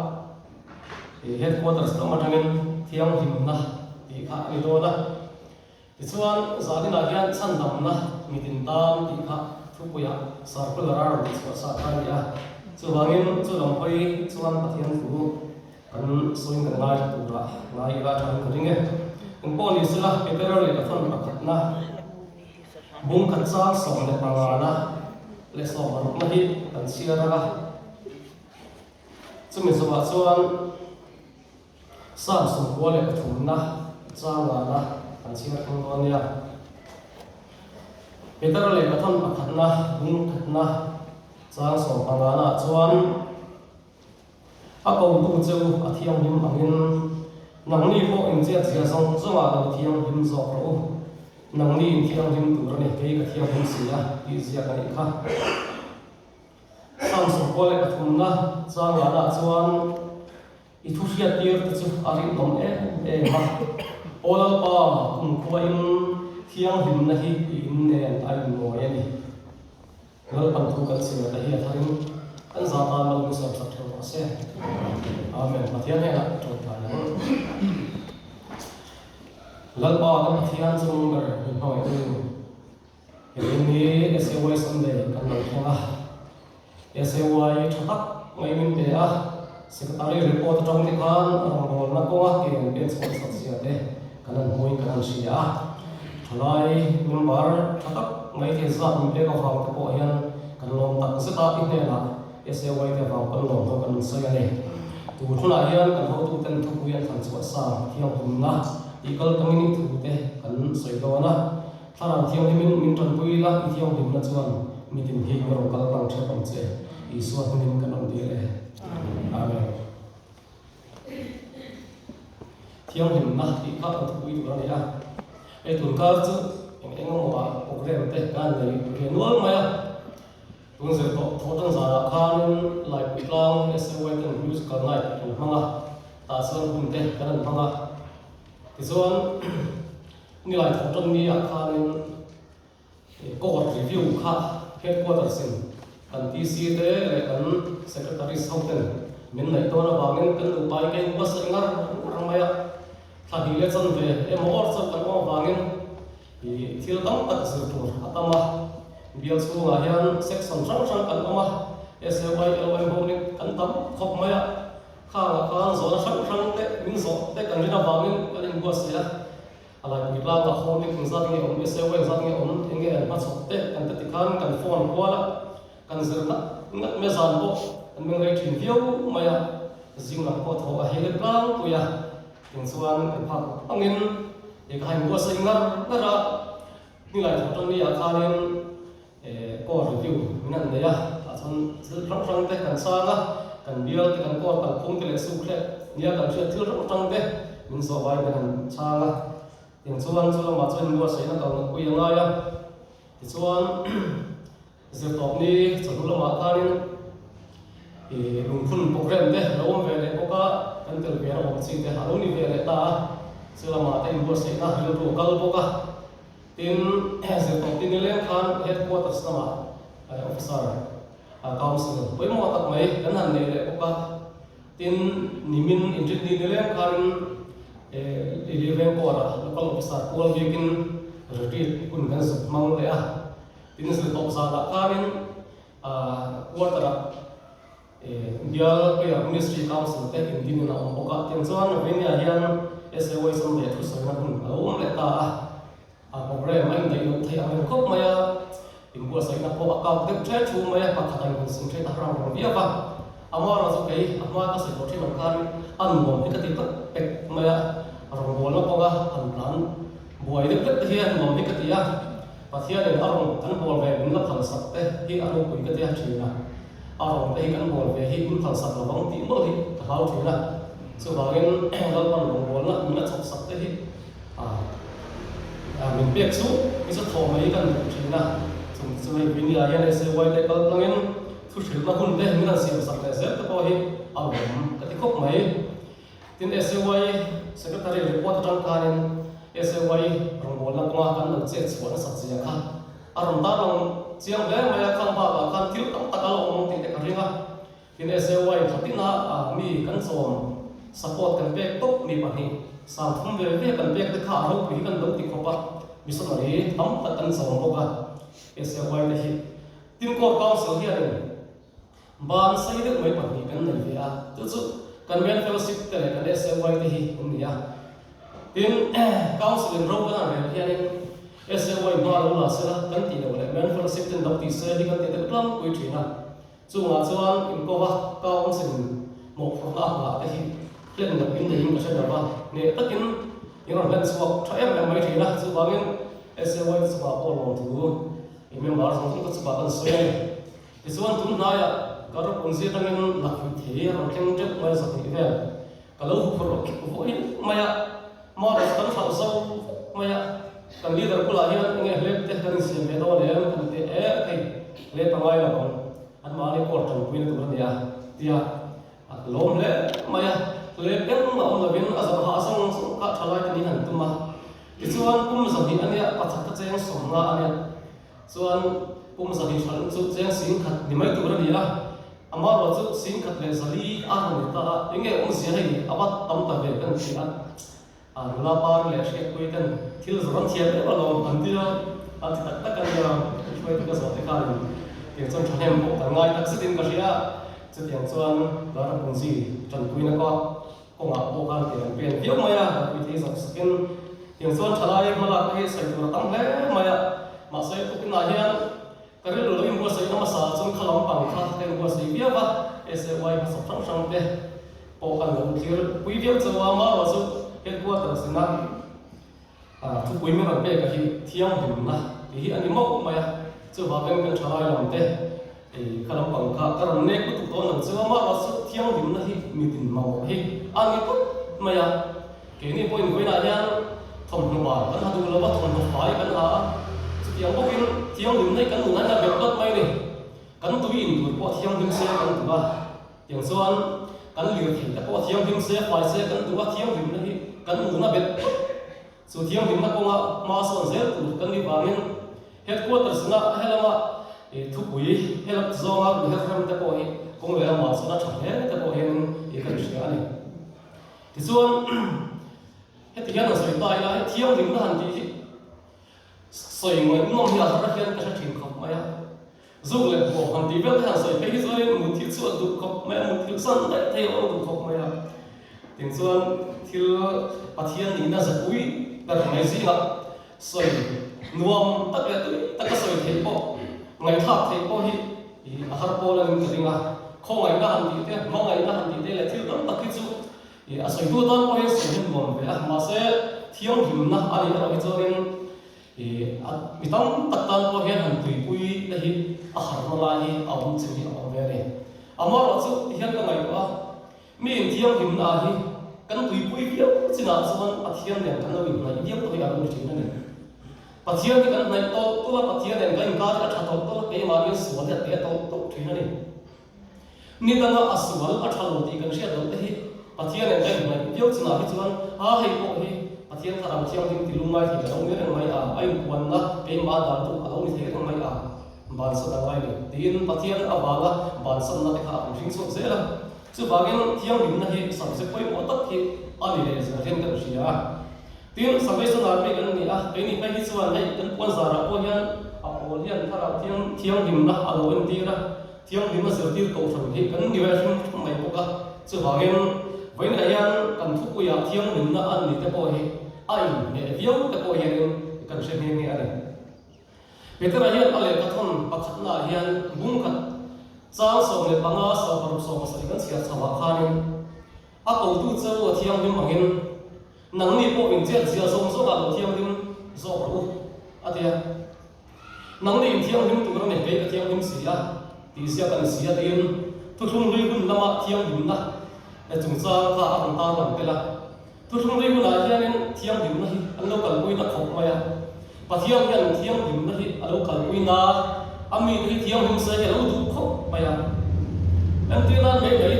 Headquarters lam atangin thianghlimna tih kha a ni dawn a. Tichuan, zaninah hian chhandamna mitin tan tih kha thupuiah circular a rawn chhuah sa kha a ni a. Chuvangin chu lam hawi chuan Pathian thu kan sawiin kan ngaithla turah ngai ila thain ka ring e. Engpawh ni sela, Petera leh Pathan pakhatna bung khat chang 15 na leh 60 na hi kan chhiar ang a. Chumi zawhah chuan Psalm 93 na changana kan chhiar thung dawn nia. Peter lehkhathawn pakhatna bung khatna chang 15 naah chuan a kotu che u a thianghlim angin nangni pawh inchiatzia zawng zawngah lo thianghlim zawk rawh u. Nangni inthianghlim tur a ni, kei ka thianghlim si a tih ziak a nih kha. Psalm 93 na changana chuan I thu hriattir te chu a rinawm em em a, Aw Lalpa, kumkhuain thianghlimna hi i in nen a inmawi a ni. Lalpan thu kan chhiar te hi a tharin kan za tan lo min sawmsak theuh rawh se. Amen. Pathian hnenah i tawngtai ang. Lalpa kan Pathian chung ber min hmangaih tu. Hei ni SAY Sunday kan lo thleng a, SAY tha tak mai min pe a, Secretary report atang te khan rawngbawlna kawnga ke an pen chhuah chhuah zia te kan han hmuin kan han hria a, thalai member tha tak mai thei zat min pek avang te pawh hian kan lawm tak zet a, i hnenah SAY te avang pawn lawm ho kan insawi a ni. Tun hunah hian kan hotuten thupui an thlan chhuah sa thianghlimna tih kaltangin i thu te kan sawi dawn a. Thlarau Thianghlimin min tanpui ila, i thianghlimna chuan mitin hi min rawn kal tlang theuh ang che. Isua hmingin kan rawn dil e. Amen. Thianghlimna tih kha kan thupui tur a ni a. Hei tun kar chu eng eng emaw ah program te kan nei ve nual mai a. Tun zir tawh thaw tan zanah khanin Laipui tlang SAY ten musical night an hmang a, tah chuan hun te kan han hmang a. Tichuan Nilai thawh tan ni ah khanin court review kha headquarters in kan TC te leh kan secretaries ho ten min neih dawn avangin kan nupa in ka in buatsaih ngar ngar mai a, thla hnih leh chanve emaw awr chauh kan awm avangin ih thil tam tak zir tur a tam a, bial chhungah hian section hrang hrang kan awm a, SAY, LY ho nih kan tam khawp mai a, khangah khan zawhna hrang hrang te min zawh te kan rin avangin kan inbuatsaih a. A laipui tlangah home eng zat nge awm, SAO eng zat nge awm, eng nge an hmachhawp te kan ti tikhan kan phone kual a, kan zir ngat ngat mai a zan pawh kan meng rei thin viau mai a, zing lam pawh thaw a hel tlangpui a, eng chuan kan phak angin ih ka hain buatsaih ngar ngar a, nilai thaw tan ni ah khanin Core review min han nei a, tah chuan thil hrang hrang te kan chang a, kan bial te kan core kalphung te leh sukhleh nia kan hriat thil hrang hrang te min zawh vaiin kan han chang a, tiang chuan chu lamah chuan inbuatsaihna kal nutpui a ngai a, tichuan zirtawpni chawhnu lamah khanin ih lungphun program te lo awm ve leh bawk a, kan tel ve a awm chi te a lo ni ve leh ta a, chu lamah te inbuatsaihna rilru a kal bawk a. Tin, zirtawp tin nileng khan Headquarters lamah Officer Council pawimawh tak mai kan han nei leh bawk a. Tin, nimin inrinni nileng khanin Lili Vengkawra Local Officer kual biakin retreat hun kan zuk hmang leh a. Tin, zirtawp zanah khanin quarter-ah Bial Prayer Ministry Council te indinin a awm bawk a, tiang chuan Romania hian SAY Sunday thusawina hun a lo awm leh ta a, a program a indaih loh theih ang reng khawp mai a, inbuatsaihna pawh a kak deuh ṭhe ṭhu mai a, pakhat a inconcentrate a har ang reng viau a, amah chu kei a hma ka sawi tawh ṭhin ang khan a nuam hi ka ti tlat pek mai a, rawngbawlna kawnga han tlan buai deuh hlek te hian nuam hi ka ti a, Pathianin a rawn kan bawl ve min la phalsak te hi a ropui ka ti a ṭhin a. A rawn te hi kan bawl ve hi min phalsak lo vang tih mawlh hi ka hlau thin a, chuvangin Lalpan rawngbawlna min la chhawpsak te hi min pek chu i chu thaw mai kan duh thin a, chung te chu hei Vinia hian SAY te kal tlangin thu hrilhna hun te min han siamsak leh zel te pawh hi a awm ka ti khawp mai. Tin SAY Secretary report atang khanin SAY rawngbawlna kawnga kan lo chet chhuah nasat zia kha a rawn tarlang chiang hle mai a, khang bakah khan thil tam tak a la awm ang tih te ka ring a. Tin SAY khatin a mi kan chawm support kan pek tawp mi pahnih 30,000 ve ve kan pek te kha a ropui hi kan lo ti khawp a, missionary tam tak kan chawm bawk a SAY te hi. Tin Court Council hianin ban sei deuh mai pahnih kan nei ve a, chu chu kan Men Fellowship te leh kan SAY te hi an ni a. Tin Council in ro kan han rel hianin SAY hma lo la sela kan tih loh leh Men Fellowship ten lo ti se hi kan ti deuh tlangpui thin a. Chungah chuan inkova Council mawhphurhna a nghah te hi hlen loh in neiin ka hre lo va, hneh takin in rawn hlen chhuak tha em em mai thin a, chuvangin SAY te chungah pawh lawmthu i member zawng zawng te chungah kan sawi a ni. Tichuan tun hnaiah ka rawpun zia atangin lakhuih thei a rawn thleng teuh mai 200 vel ka lo huphurh vawi mai a, March kan thlauh zo mai a, kan leader bulah hian enge hlep te kan insiam ve dawn em kan ti e hei hlep a ngai lo ang an mahni court tanpuina tur a nia tia a lawm hle mai a, hlep engmah awm lovin a zawrh hah zawng zawng kha tha lai te ni han tum a, tichuan kum 200 a nia pakhat ka cheng 50 a nia. Chuan kum 200 hralh chu cheng 10,000 ni mai tur a ni a, amaherawh chu 1400 a rawn ni ta a, enge awmzia hei a va tam ta ve kan ti a, a nula par leh hriatpui ten thil zawrh an thiam em alawm an ti a, an ti tak tak a nia, kan hruaitu ka zawh te khanin tiang chuan thahnem pawh kan ngai tak zetin ka hria a, chutiang chuan Lara Punzi tanpuina kawng kawngah pawh khan tiang an pen viau mai a, kan pui thei zawk sakin tiang chuan thalai hmalak te hi sawi tur a tam hle mai a, mahse tukinah hian ka rilru lo inbuatsaih hmasa chuan kha lampang kha ka inbuatsaih viau a, SAY hmasawk hrang hrang te pawh kan lo thlir pui viau chauh a, amaherawh chu headquarters ina thupui min rawn pek a hi thianghlimna tih hi a ni mauh mai a, chuvangin kan thalai lam te Ei, kha lampang kha ka rawn nek lutuk dawn lo chu a, amaherawh chu thianghlimna hi mitin mamawh hi a ni tawp mai a. Keini pawhin vawiinah hian thawmhnaw bal kan ha duh lo va, thawmhnaw fai kan ha a, chutiang bawkin thianghlimna hi kan nunah hian a belh tlat mai a ni. Kan tui in tur pawh thianghlim se kan duh a, tiang chuan kan lirthei te pawh thianghlim se, fai se kan duh a, thianghlimna hi kan nuna belh tlat. Chu thianghlimna kawnga hma sawn zel tur kan nih vangin Headquarters ina helama thupui helap zawnga ruih her rem te pawh hi kawng leh lamah chuan a tha hle te pawh hianin i kan hria a ni. Tichuan heti hian han sawi ta ila hei thianghlimna han tih hi sawi ngaihnawm hi a har hian ka hre thin khawp mai a. Zuk leh bawm han tih vel te han sawi phei hi chuanin muthilh chu a duh khawp mai a, muthilh san daih thei a awm duh khawp mai a. Tin chuan thil Pathian nihna zapui ber mai zingah sawi nuam tak leh tui taka sawi theih pawh, ngaihthlak theih pawh hi a har pawl anin ka ring a. Khawngaihna han tih te, hmangaihna han tih te leh thil tam tak hi chu a sawitu atan pawh hian sawi hi nuam ve a. Mahse thianghlimna a nih erawh hi chuanin I a mi tam tak tan pawh hian han tuipui te hi a harhna lai hi a awm chin hi a awm ve a ni. Amaherawh chu tihian ka ngaihtuah a, mi inthianghlimna ah hi kan tuipui viau chinah chuan Pathian nen kan lo inhnaih viau tawh hi a lo ni thin a ni. Pathian hi kan hnaih tawlh tawlh a, Pathian nen kan inkar hi a tha tawlh tawlh a, keimahni sual hi a te tawlh tawlh thin a ni. Ni danga a sual a tha lo tih kan hriat loh te hi Pathian in ka inhnaih viau chungah hi chuan a hei pawh hi Pathian thlarau thianghlim ti lungngai thei ka lo ni reng mai a, a inpuanna keimah dan chu a lo ni thei reng mai a, bansan a ngai ni tiin Pathian avanga bansanna te kha a rawn hring chhuak zel a. Chuvangin thianghlimna hi subject pawimawh tak hi a ni leh zel hian kan hria a. Tin, Salvation Army kan ni a, keini phei hi chuan hei kan puan zarah pawh hian a pawl hian thlarau thianghlimna a lo entir a, Thianghlim a zirtir kohhran hi kan ni ve hrim hrim mai bawk a, chuvangin vawiinah hian kan thupuiah thianghlimna a ni te pawh hi a inhmeh viau te pawh hianin kan hre nghe nghe a ni. Petera hian a lehkhathawn pakhatnaah hian bungkhat chang 15 60 70 kan chhiar chhoah khanin a kotu chu a thianghlim angin nangni pawh inchêt zia zawng zawngah lo thianghlim zawk rawh u a ti a. Nang nih thianghlim tur a ni, kei ka thianghlim si a, tih ziak a ni si a tiin thuthlung hlui hun lama thianghlimna chungchang kha a rawn tarlang tel a. Thuthlung hlui hunah hianin thianghlimna hi an lo kalpuina khawp mai a. Pathian hian thianghlimna hi a lo kalpuina a mite hi thianghlim se hi a lo duh khawp mai a. Entir nan mai mai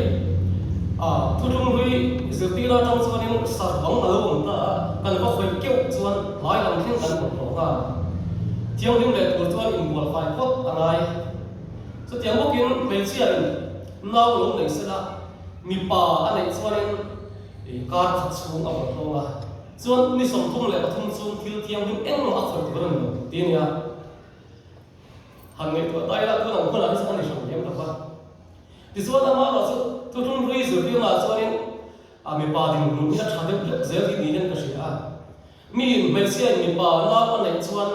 a, thuthlung hlui zirtir atang chuanin sarhbang a lo awm ta a, kan va khawih keuh chuan hlai lam thleng kan bawlh hlawh nghal. Thianghlim leh tur chuan inbual fai phawt a ngai. Chutiang bawkin hmeichhiain Nau lo nei sela, mipa a neih chuanin kar khat chhung a rawn hlawng a, chuan ni 33 chhung thil thianghlim engmah a khawih tur a ni lo ti a nia. Han ngaihtuah ta ila tun ang hunah hi chuan a ni hran lem lo va. Tichuan amaherawh chu thuthlung hlui zirtirnaah chuanin a mipa dinhmun hi a tha deuh hlek zel hi niin ka hria a. Mi hmeichhiain mipa nau a neih chuan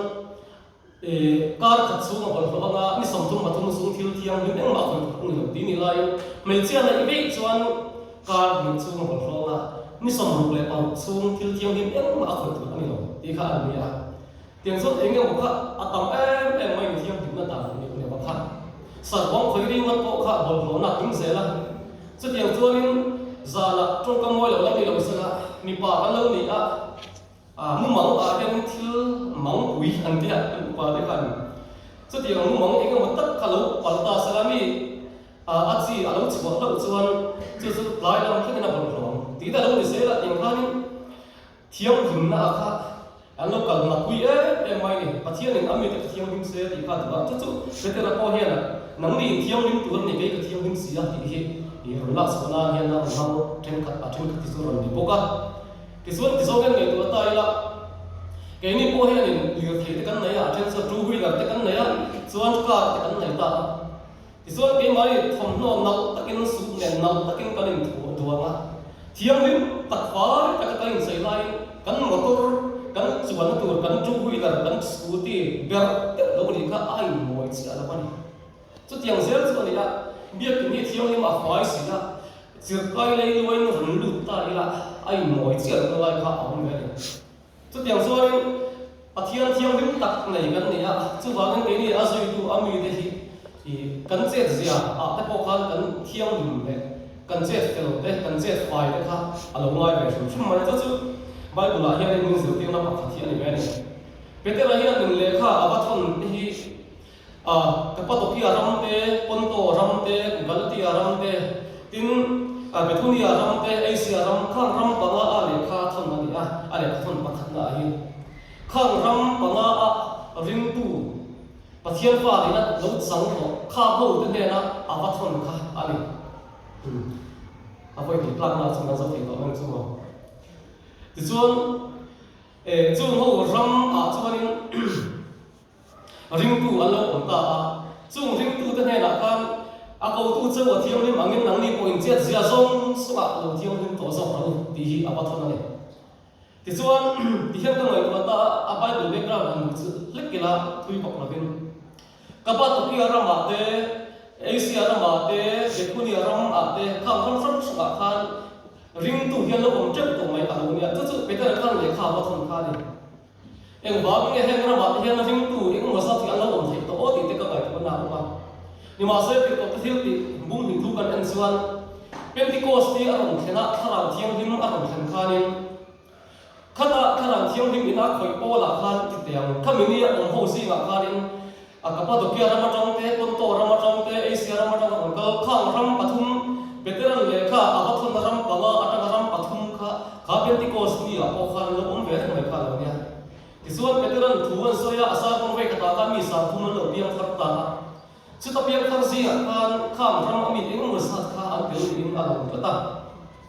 Kar khat chhung a bawlhhlawh anga ni 33 chhung thil thianghlim engmah a khawih tur a ni lo tih ni laiin hmeichhia neih veih chuan kar hnih chhung a bawlhhlawh anga ni 66 chhung thil thianghlim engmah a khawih tur a ni lo tih kha an ni a. Tiang chuan eng emaw kha a tam em em mai ni thianghlimna dan a nih leh kha sarhawng khawi ringawt pawh kha bawlhhlawhna a tling zel a. Chutiang chuanin zanah tawngkam mawi lo lam ni lo sela mipa kan lo ni a. A mumang ah hian thil mang pui an tia an upa te khan chutiang mumang eng emaw tak kha lo palh ta sela mi a chi a lo chhuah hlauh chuan chu chu tlai lam thlengin a bawlhhlawh ang tih te a lo ni zel a tiang khanin thianghlimna ah kha an lo kal hna pui em em mai ni Pathianin a mite ka thianghlim se tih kha duh a chu chu Petera pawh hian nangni in thianghlim tur a ni kei ka thianghlim si a tih hi rawn lak chhuah nan hian a rawn hmang thenkhat a thenkhat hi chu a rawn ni bawk a. Tichuan ti zawk hian ngaihtuah ta ila, keini pawh hianin lirthei te kan nei a, a then chuan two wheeler te kan nei a, chuan car te kan nei ta a. Tichuan keimahni thawmhnaw nalh takin suit nen nalh takin kan inthuah duang a, thianghlim tak fai taka kan inchei laiin kan motor kan chuanna tur kan two wheeler kan scooty ber deuh lo nih kha a inmawi chiah lo a ni. Chutiang zel chu a ni a, biakinn hi thianghlim a fai si a, Chirkai lei luain rawn lut ta ila a inmawi chiah lohna lai kha a awm ve a ni. Chutiang chuanin Pathian thianghlim tak nei kan ni a, chuvangin keini a zuitu a mite hi kan chet zia ah te pawh khan kan thianghlim leh kan chet fel te, kan chet fai te kha a lo ngai ve hrim hrim mai. Chu chu Bible ah hianin min zirtirna pakhat hi a ni ve a ni. Petera hian in lehkha a va thawn te hi A, Kapadokia ram te, Ponto ram te, Galatia ram te, tin, Bethunia ram te, Asia ram, khang ram panga a lehkha thawn a ni a, a lehkha thawn pakhatna ah hi. Khang ram panga a ringtu Pathian fa nihna lo chang tawh kha ho te hnena a va thawn kha a ni. A vawi tih tlakna ah chuan kan zo thei tawh reng chu maw. Tichuan, chung ho ram ah chuanin Ringtu an lo awm ta a, chung ringtute hnenah khan a kotu cheu a thianghlim angin nangni pawh in chet zia zawng zawngah lo thianghlim tawh zawk rawh u tih hi a va thawn a ni. Tichuan, tihian ka ngaihtuah ta a, a Bible background han hmuh chu hlek ila thui bawk lovin. Kapadokia ramah te, Asia ramah te, Bethunia ramah te, khang ram hrang hrangah khan ringtu hian lo awm teuh tawh mai a lo nia. Chu chu Petera khan lehkha a va thawn kha a ni. Engvang nge heng ramah te hian ringtu engemaw zat hi an lo awm theih tawh aw tih te ka ngaihtuah na a awm a. Nimahse tirhkoh te thil tih bung hnih thu kan en chuan Pentecost hi a rawn thlen a, Thlarau Thianghlim a rawn thlen khanin khata Thlarau Thianghlim in a khawih pawlah khan ti teh ang, khami ni a awm ho zingah khanin a Kapadokia ram atang te, Ponto ram atang te, Asia ram atanga rawn kal khang ram pathum Peteran lehkha a va thawnna ram panga atanga ram pathum kha kha Pentecost ni ah pawh khan an lo awm ve reng mai kha a lo nia. Tichuan Peteran thu an sawi a, a sarkawng vei khatah khan mi 3000 an lo piang thar ta a. Chuta piang thar zingah khan khang ram a mi engemaw zat kha an tel niin a lang tlat a.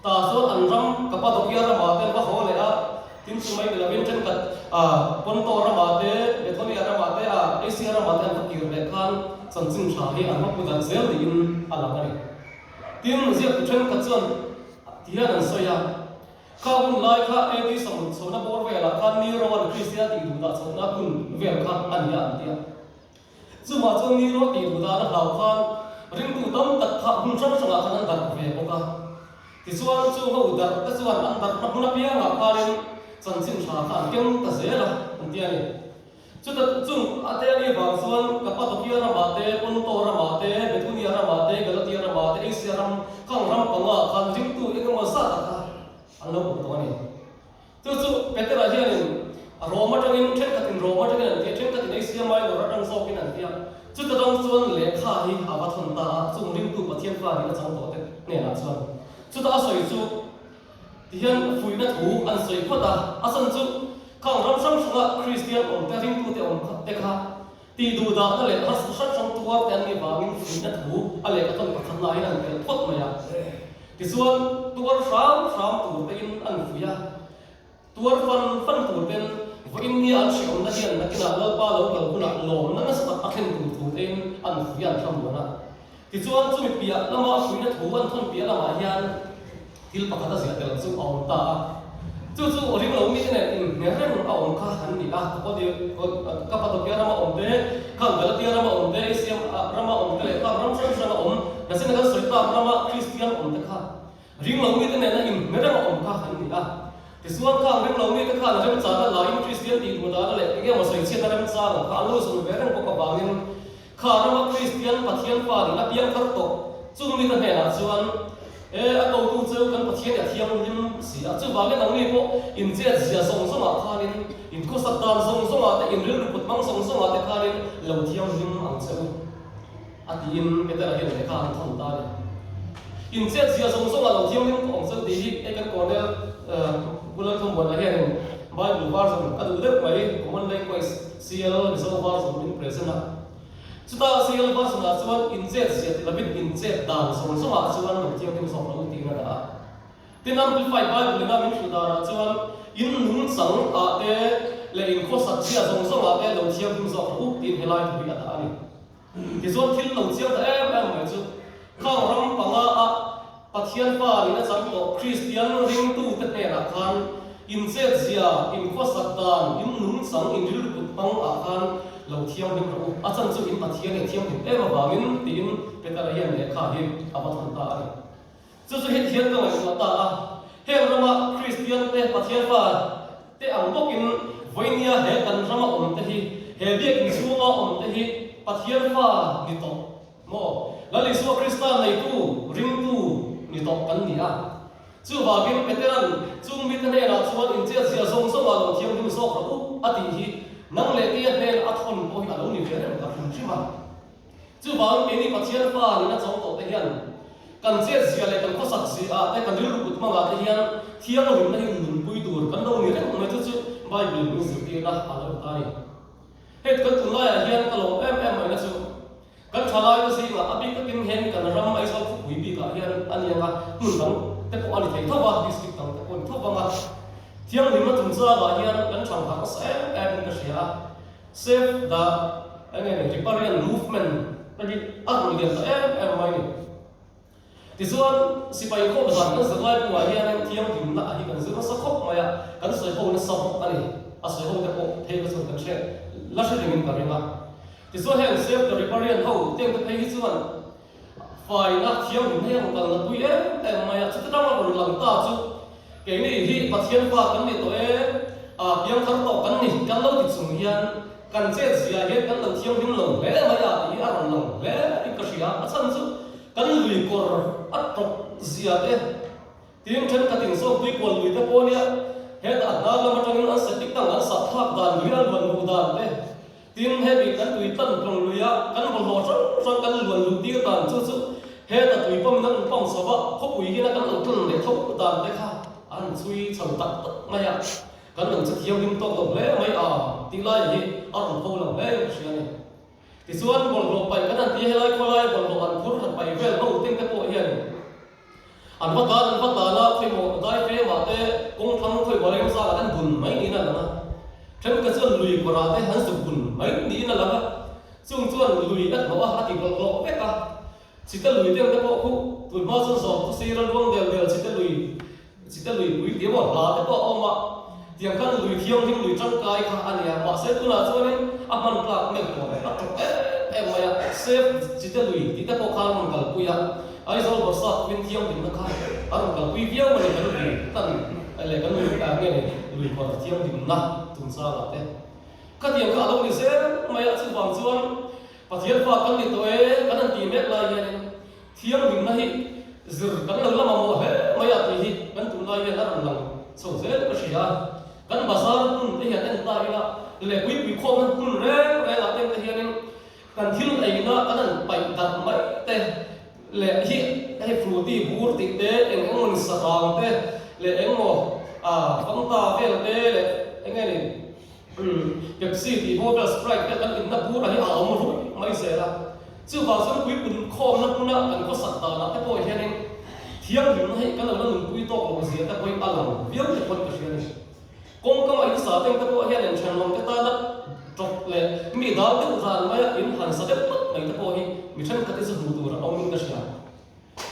Tah chuan an ram Kapadokia ramah te an va haw leh a, tin chu mai ni lovin thenkhat Ponto ramah te, Bethonia ramah te, Asia ramah te an va kir leh khan chanchin tha hi an va pu darh zel niin a lang a ni. Tin, ziaktu thenkhat chuan ti hian an sawi a, Kha hun lai kha AD 60 chhohna bawr velah khan Nero an Kristian tih duhdah chhohna hun vel kha a ni a an ti a. Chuvah chuan Nero tih duh dan a hlau khan ringtu tam tak kha hmun hrang hrangah khan an darh ve bawk a. Tichuan chu ho darh te chuan an darhna hmun apiangah khanin chanchin tha kha an keng ta zel a an ti a ni. Chuta chung a te a nih vang chuan Kapadokia ramah te, Ponto ramah te, Bethunia ramah te, Galatia ramah te, Asia ram khang ram pangah khan ringtu engemaw zat ah kha an lo awm tawh a ni. Chu chu Petera hianin Rom atangin thenkhatin Rom atangin an ti a, thenkhatin Asia Minor atang zawkin an ti a. Chuta tang chuan lehkha hi a va thawn ta a, chung ringtu Pathian fa nih a chang tawh te hnenah chuan. Chuta a sawi chu tihian fuihna thu an sawi phawt a, a chhan chu khang ram hrang hranga Kristian awm te, ringtute awm te kha. Tih duh dahna leh harsa hrang hrang tuar te an nih vangin fuihna thu a lehkha tawn pakhat laiin an tel phawt mai a. Tichuan, tuar hram hram tur tein an fuih a. Tuar fan fan tur ten vawiin nia an hriawmna hian nakinah Lalpa lo kal hunah lawmna nasa tak a thlen tur thu tein an fuih a, an thlamuan a. Tichuan, chumi piah lama fuihna thu an thawn piah lamah hian thil pakhat a ziah tel chu a awm ta a. Chu chu ring lo mite nen inhne reng a awm kha an ni a. Kapadokia rama awm te, khang Galatia rama awm te, Asia rama awm te leh khang ram hrang hranga awm, Nasina kan sawi tak rama Kristian awm te kha ring lo mite nena inhne reng a awm kha an ni a. Tichuan khang ring lo mite khan remchana laiin Kristian tih duh dana leh eng emaw sawichhiatna remchang kha an lo zun ve reng bawk avangin Kha rama Kristian Pathian fa nih a piang thar tawh chung mite hnenah chuan, E, a kotu cheu kan Pathian i a thianghlim si a, chuvangin nangni pawh in chet zia zawng zawngah khanin, in khawsak dan zawng zawngah te, in rilru put hmang zawng zawngah te khanin lo thianghlim ang che u, a tiin Petera hian lehkha an thawn ta a ni. In chet zia zawng zawngah lo thianghlim tawh ang che u tih hi hei kan Colonel Pu Lalthawmbuana hianin Bible version a duh deuh mai, Common Language, CL, Mizo version min present a. Chuta CL version ah chuan in chet zia ti lovin in chet dan zawng zawngah chuan lo thianghlim zawk lo tiin a dah a. Tin Amplified Bible ina min hrilh danah chuan in nungchang ah te leh in khawsak zia zawng zawngah te lo thianghlim zawk rawh u tiin helai thu hi a dah a ni. Tichuan thil lo chiang ta em em mai chu khang ram panga a Pathian pa nihna chang tawh Kristian ringtute hnenah khan in chetzia, in khawsak dan, in nungchang, in rilru kut hmang ah khan lo thianghlim rawh u. A chan chu in Pathian in thianghlim em avangin tiin Petera hian lehkha hi a va thawn ta a ni. Chu chu heti hian ka ngaihtuah ta a, heng rama Kristian te Pathian fa te ang bawkin vawinia he kan rama awm te hi, he biakinn chhunga awm te hi Pathian fa ni tawh maw? Lal Isua Krista neitu, ringtu ni tawh kan ni a. Chuvangin Peteran chung mite hnenah chuan inchetzia zawng zawngah lo thianghlim zawk rawh u a tih hi nang leh keia hnen a thawn pawh hi a lo ni ve reng ka hrim hrim a. Chuvang keini Pathian fa nihna chawng tawh te hian kan chetzia leh kan khawsak zia te, kan rilru kut hmangah te hian thianghlimna hi nunpui tur kan lo ni reng mai chu chu Bible min zirtirna a lo ni ta a ni. Hei kan tunlaiah hian ka lawm em em maina chu kan thalai te zingah a bik takin hen kan ram Aizawl khawpui bikah hian a ni anga hmun dang te pawh a ni thei tho va, district dang te pawh a ni tho vang a, thianghlimna chungchangah hian kan thangharh nasa em em in ka hria a. Save the eng nge ni Riparian movement te hi a rawn lian ta em em mai ni. Tichuan sipai khawm zan kan zirlai buah hianin thianghlimna a hi kan zir nasa khawp mai a, kan sawi ho nasa bawk a ni. A sawi ho te pawh phei kha chuan kan hre la hre rengin ka ring a. Tichuan heng Save the Riparian ho teng te phei hi chuan faina thianghlimna hi a rawn kal na pui em em mai a, chuti tanga rawn lang ta chu keini hi Pathian fa kan ni tawh e, a piangthar tawh kan ni kan lo ti chung hian kan chet zia hian kan lo thianghlim lo hle mai a tih hi a rawn lang hle in ka hria, a chhan chu kan lui kawr a tawp zia te tin thenkhatin zawk tuikual lui te pawh nia hetah a hnar lam atangin an septic tank an sah thlak dan lui a luan luh dan te Tin, hemi kan tui tlan tlawng lui a, kan bawlhhlawh hrang hrang kan luan luh tir dan chu chu heta tui pawmin an pump chho va, khawpui hian a kan lo tlan leh tho dan te kha an chhui chho tak tak mai a, kan lo che thianghlim tawk lo hle mai a tih lai hi a rawn pho lo hle in ka hria a ni. Tichuan, bawlhhlawh paih kan han ti a, helai khawlaia bawlhhlawh an phur han paih vel ho teng te pawh hian An va tan an va tan a, khawimaw dai femah te kawng thlang khawimaw reng zangah te an bun mai niin a lang a. Thenkhat chuan lui kawrah te an zuk bun mai niin a lang a. Chung chuan lui a hnawh a, a ti bawlhhlawh vek a. Chite lui deuh te pawh khu tun hma chuan zawm khu sir a luang del del chite lui chite lui pui tih emaw hla te pawh a awm a. Tiang khan lui thianghlim lui tangkai kha a nia. Mahse tunah chuanin a hman tlak meuh tawh a tawp em em mai a. Save chite lui tih te pawh khan rawn kalpui a. Aizawl Bawrhsap pawhin thianghlimna kha a rawn kalpui viau a ni kan lui tan leh kan lui nge ni lui kawr thianghlimna chungchangah te khatiang kha a lo ni zel mai a, chuvang chuan Pathian fa kan ni tawh e kan han tih mek lai hianin thianghlimna hi zir kan lo la mamawh hle mai a tih hi kan tunlai hian a rawn lang chho zel ka hria a, kan bazar hmun te hian en ta ila leh puipui khawmna hmun reng rengah te hianin Kan thil eina kan han paih darh mai te leh hi hei frooti bur tih te eng eng maw ni sarang te leh eng maw ah fanta vel te leh eng nge ni Pepsi tih bawr vel Sprite vel kan inna bur a hi a awm ruih mai zel a. Chuvang chuan puipun khawmna hmuna kan khawsak danah te pawh hianin thianghlimna hi kan lo la nunpui tawk loh zia te pawhin a lang viau te pawn ka hria a ni. Kawngkama in sa teng te pawh hian inthenawm te tana tawp leh mi dal deuh ran maia in han sa deuh tlat mai te pawh hi mi thenkhat hi chu hmuh tur a awmin ka hria.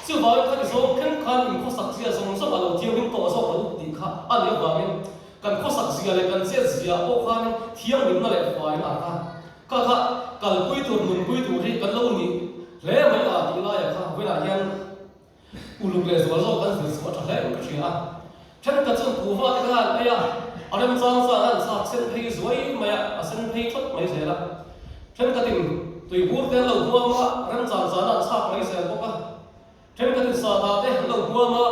Chuvangin khati zawng thleng khan in khawsak zia zawng zawng a lo thianghlim tawh zawk lo tih kha a nih avangin kan khawsak zia leh kan chet zia pawh khanin thianghlimna leh faina a kha kha kha kalpui tur nunpui tur hi kan lo nih hle mai a tih laiah kha vawiinah hian Uluk leh zual zawk kan zir chu a tha hle in ka hria a. Thenkhat chuan kuhva te khan ei a, a remchang chuan an chak sen phei zuai mai a, a sen phei thawt mai zel a. Thenkhatin tuibur te an lo huam a, remchang zan an chak mai zel bawk a. Thenkhatin sahdah te an lo huam a,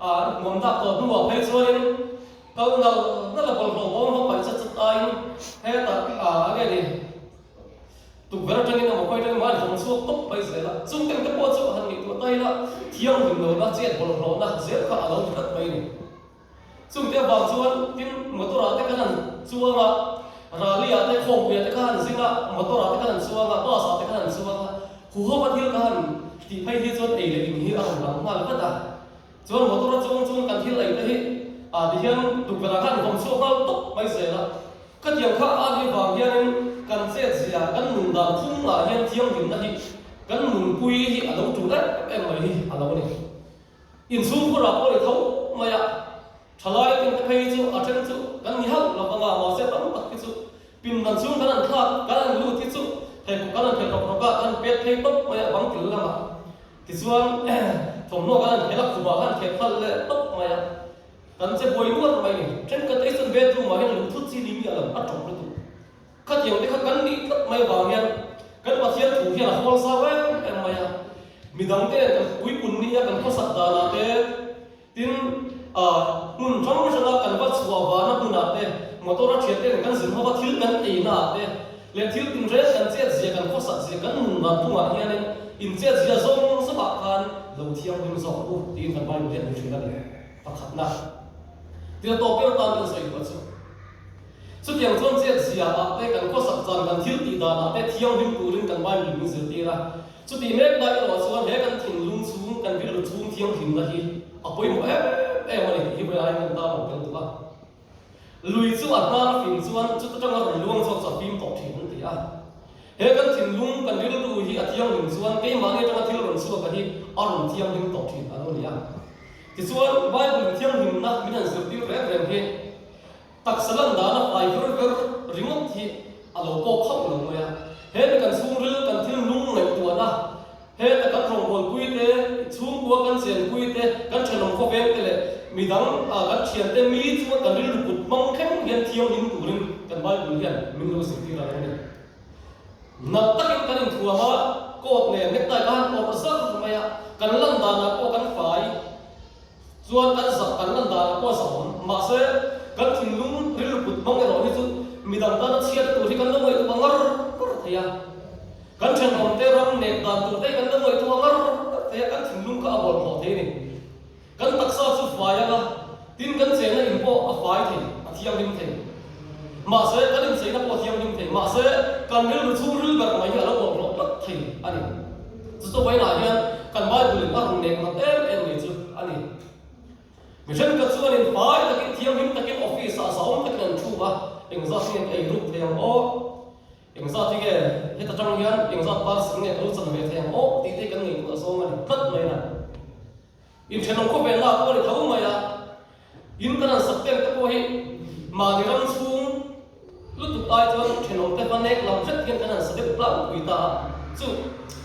an hmuam dak tawh hnuah phei chuanin kal nal nal a bawlhhlawh bawm va paih chat chat aiin hetah a nge ni, Tukverh atangin emaw khawi atangin emaw a inhawng chhuak tawp mai zel a, chung teng te pawh chu han ngaihtuah ta ila thianghlim lohna, chet bawlhhlawhna zel kha a lo ti tlat mai a ni. Chung te avang chuan tin motor ah te kan han chuang a, rally ah te khawmpui ah te kha han zing a, motor ah te kan han chuang a, bus ah te kan han chuang a, huho a thil ka han tih phei hi chuan ei leh in hi a rawn lang nghal vat a. Chuan motor a chuang chuan kan thil ei te hi ah ti hian tukverh ah khan vawm chhuak nghal tawp mai zel a. Khatiang kha a nih vang hianin kan chet zia, kan nun dan phung ah hian thianghlimna hi kan nunpui hi a lo tul em em mai hi a lo ni. Inchhungkhur ah pawh ni tho mai a, thalai tin te phei chu a then chu kan ni hauh lo vang a, mahse tam tak hi chu pindan chhung kan han thlak, kan han lut hi chu pheikhawk kan han phei rawk rawk a, kan pet phei tawp mai a bang til lamah. Tichuan, thawmhnaw kan han khel a, khumah khan khel phal leh tawp mai a, kan che buai nuar mai ni. Thenkhat te hi chuan bedroom ah hian lungthut chi ni miah lo, a tawp lutuk. Khatiang te kha kan nih tlat mai vang hian kan Pathian thu hian a hawl zau em em mai a. Midang te kan puipun nia kan khawsak danah te, tin, hmun hrang hranga kan va chhuah vana hmunah te, motor a thian ten kan zin hova thil kan eina ah te, leh thil tinreng kan chet zia, kan khawsak zia, kan nun dan phungah hianin in chet zia zawng zawngah khan lo thianghlim zawk u tiin kan Bible hian min hrilh a ni. Pakhatna, tia tawp ber atan kan sawi duh a chu. Chutiang chuan chet zia ah te, kan khawsak chan, kan thil tih dan ah te thianghlim turin kan Bible min zirtir a. Chutih mek lai erawh chuan he kan thinlung chhung, kan rilru chhung thianghlimna hi a pawimawh em em a ni tih hi vawiin aiin kan tan lo tel duh a. Lui chu a hnar a fim chuan chuta tanga rawn luang chhuak chu a fim tawh thin an ti a. He kan thinlung, kan rilru hi a thianghlim chuan keimahni atanga thil rawn chhuak a hi a rawn thianghlim tawh thin a lo ni a. Tichuan, Bible in thianghlimna min han zirtir reng reng hi taksa lan dana fai ver ver ringawt hi a lo kawk hauh lo mai a. He mi kan chhungril, kan thilnung ngaihtuahna, Heta kan rawngbawlpui te, chhungkua kan chenpui te, kan thenawm khawveng te leh midang kan thiante mi chunga kan rilru kut hmang thleng hian thianghlim turin kan Bible hian min lo zirtir a lo ni. Nalh takin kan inthuam a, coat nen necktie ka han awrh zar mai a, kan lan danah pawh kan fai chuan kan zah kan lan danah pawh a zahawm. Mahse, kan thinlung rilru kut hmang erawh hi chu midang tana chhiat tur hi kan lo ngaihtuah ngar ngar thei a. Kan thenawmte ram nek dan tur te hi kan lo ngaihtuah ngar ngar thei a, kan thinlung kha a bawlhhlawh thei a ni. Kan taksa chu fai ang a, tin kan chenna in pawh a fai thei, a thianghlim thei. Mahse, kan incheina pawh a thianghlim thei. Mahse, kan rilru chhungril ber mai hi a lo bawlhhlawh tlat thei a ni. Chu chu vawiinah hian kan Bible in a rawn nek nat em em mai chu a ni. Mi thenkhat chuan in fai takin thianghlim takin office ah zahawm takin an thu a, engzat nge ka ei ruk thei ang aw? Engzat hi nge heta tang hian engzat parcel nge ka lo chan ve thei ang aw tih te kan ngaihtuah zawng a ni tlat mai a. Inthenawm khawvel lak pawh a ni tho mai a, in kan han sak tel te pawh hi mahni ram chhung lutuk ai chuan thenawm te va nek lam hret hian kan han sa deuh tlang pui ta a, chu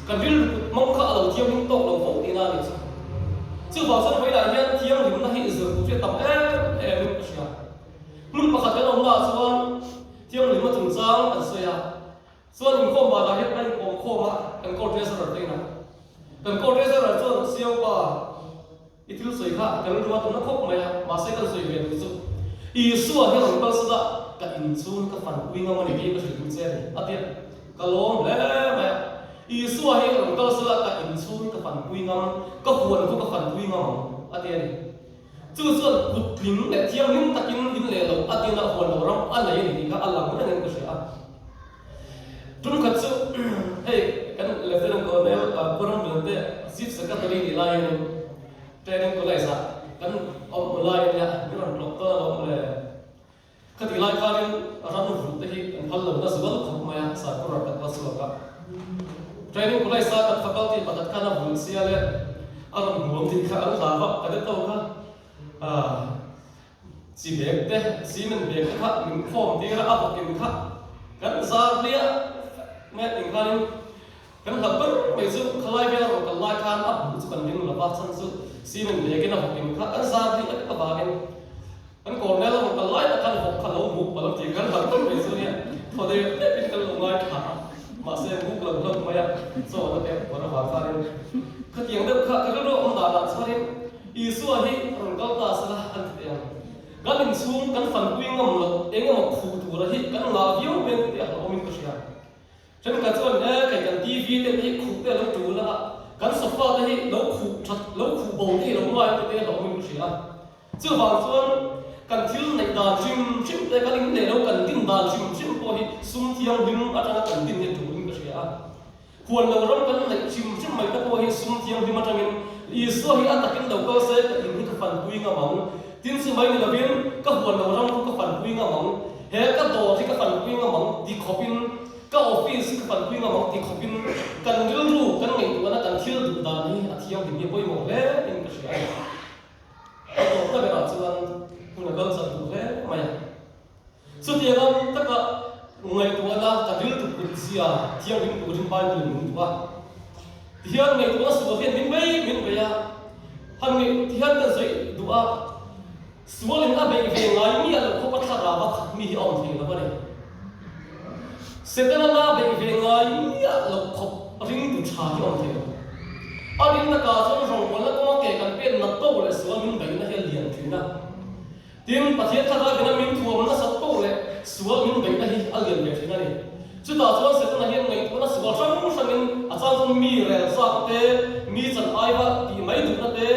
kan rilru kut hmang kha a lo thianghlim tawk lo fo tihna a ni chu. Chuvang chuan vawilah hian thianghlimna hi zir tur hi a tam em em in ka hria. Hmun pakhat kan awmnaah chuan Thianghlimna chungchang kan sawi a, chuan inkhawm banah hian kan inkawm khawm a, kan court treasurer te inah. Kan court treasurer chuan Siaupa i thil sawi kha kan rilru a tumna khawp mai a, mahse kan sawi ve duh chu Isua hi rawn kal sat a, ka inchhung ka fanpui ngam a ni tih ka hrilh duh che a ni, a ti a. Ka lawm hle mai a, Isua hi rawn kal sat a, ka inchhung ka fanpui ngam, ka huan khu ka fanpui ngam ang, a ti a ni. Chu chuan kut tling leh thianghlim takin in leh lo a din a huan lo ram a nei a ni tih kha a lang rengin ka hria a. Tum khat chu hei kan Lieutenant Colonel Pu Ramlian te Chief Secretary nih laiin Training College ah kan awm lai a nia, min rawn tlawk dawn alawm le. Khatih lai khanin ram ruh te hi an phal lo na zual khawp mai a, Sarkar kan kal chhuak a. Training College a kan faculty pakhat khan a vun sia le a rawn hmuam tih kha an hlau a, cadet ho kha chi bag te, cement bag te kha min khawm tir a, a bawkin kha kan zar hliah mai a ting khanin kan hlauh ber mai chu khalai vel a rawn kal lai khan a hmuh chu kan ring lo va, chhan chu cement bag in a bawkin kha kan zar hliah vek avangin. Kan Colonel a rawn kal lai tak khan vawk kha lo muk palh tih kan hlauh tawp mai chu nia, thaw deuh deuhin kan lo ngai tha a, mahse muk lo hlauh mai a, chaw na pek buar avang khanin khatiang deuh kha ka rilru awm danah chuanin Isua hi rawn kal ta sela an ti teh ang. Kan inchhung kan fanpui ngam loh eng emaw khuh tura hi kan ngah viau mai ang tih a hlauhawmin ka hria. Thenkhat chuan he kei kan TV te hi khuh te a lo tul a, kan sofa te hi lo khuh that lo khuh bo te hi lo ngai te te a hlauhawmin ka hria a. Chuvang chuan kan thil neih dan hrim hrim te, kan in neih lo kan din dan hrim hrim pawh hi sum thianghlim atanga kan din hi a tulin ka hria a. Huan lo ram kan neih hrim hrim mai te pawh hi sum thianghlim atangin Isua hi a takin lo kal se ka in hi ka fanpui ngam ang. Tin chu mai ni lovin ka huan lo ram chu ka fanpui ngam ang. He ka dawr hi ka fanpui ngam ang ti khawpin, ka office hi ka fanpui ngam ang ti khawpin kan rilru, kan ngaihtuahna, kan thil duh dan hi a thianghlim hi a pawimawh hle in ka hria a ni. A tawpna berah chuan hun a kal chak duh hle mai a. Chutiang ang taka ngaihtuahna ka rilru kut zia thianghlim turin Bible in min duh a. Tihian ngaihtuahna sual hian min bei min bei a, han ngaih tihian kan sawi duh a, sualin a beih ve ngai miah loh khawpa thlarau a khat mi hi a awm thei lo a ni. Setana la beih ve ngai miah loh khawp ringtu tha hi a awm thei lo. A rinna ka chuan rawngbawlna kawnga ke kan pen nat poh leh sual min beihna hi a lian thin a. Tin, Pathian thlarau ina min thuam nasat poh leh sual min beihna hi a lian ve thin a ni. Chutah chuan Setana hian ngaihtuahna sual hrang hrangin a chang chuan mi rel zak te, mi chan aiva tih mai duhna te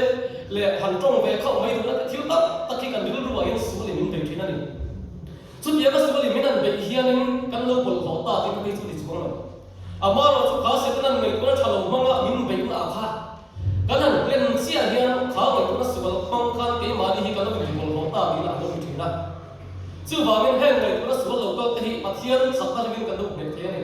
leh han tawng ve khauh mai duhna te thil tak tak hi kan rilruah hian sualin min bei thin a ni. Chutianga sualin min han beih hianin kan lo bawlhhlawh ta tih phei chu ni chuang lo. Amaherawhchu kha Setana'n ngaihtuahna tha lo hmanga min beihna ah kha Kan han hlen chiah hian kha ngaihtuahna sual hmang khan keimahni hi kan lo inbawlhhlawh ta tiin a lo ni thin a. Chuvangin heng ngaihtuahna sual lo kal te hi Pathian chakna ringin kan lo hnek thei a ni.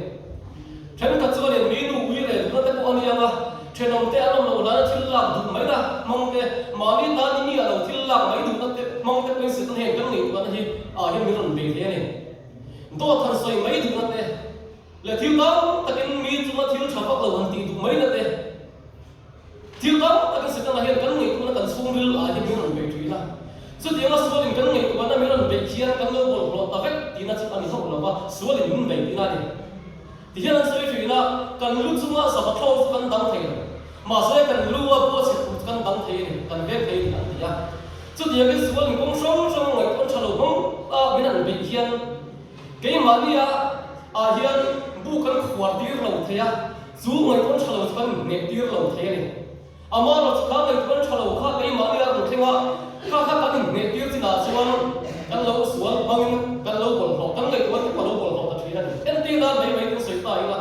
Thenkhat chuanin mi nu ui reh duhna te pawh a ni ang a, thenawm te an awm loh hlana thil lak duh mai na hmang te, mahni tan i mi a lo thil lak mai duhna te hmang te pawhin Satan heng kan ngaihtuahna hi ah hian min rawn bei thei a ni. Dawt han sawi mai duhna te leh thil tam takin mi chunga thil tha vak lo han tih duh mai na te, Thil tam takin Setana hian kan ngaihtuahna kan chhungril ah hian min rawn beih thin a. Chutianga sualin kan ngaihtuahna min rawn beih hian kan lo bawlhhlawh ta vek tihna chu a ni hauh lo va, sualin min beih tihna a ni. Tihian an sawi thin a, kan lu chunga sava thlawng chu kan dang thei lo. Mahse kan lu a bua chhe tur chu kan dang thei a ni, kan veng thei a ni an ti a. Chutiangin sualin kawng hrang hrang ngaihtuahna tha lo hmang a min rawn beih hian keimahnia ah hian bu kan khuar tir lo thei a. Chu ngaihtuahna tha lo chu kan hneh tir lo thei a ni. Amaherawh chu kha ngaihtuahna tha lo kha keimahni a rawn thleng a, kha kha kan inhneh tir chinah chuan kan lo sual hmangin kan lo bawlhhlawh, kan ngaihtuahna te pawh a lo bawlhhlawh ta thin a ni. Entir nan mai mai kan sawi ta ila,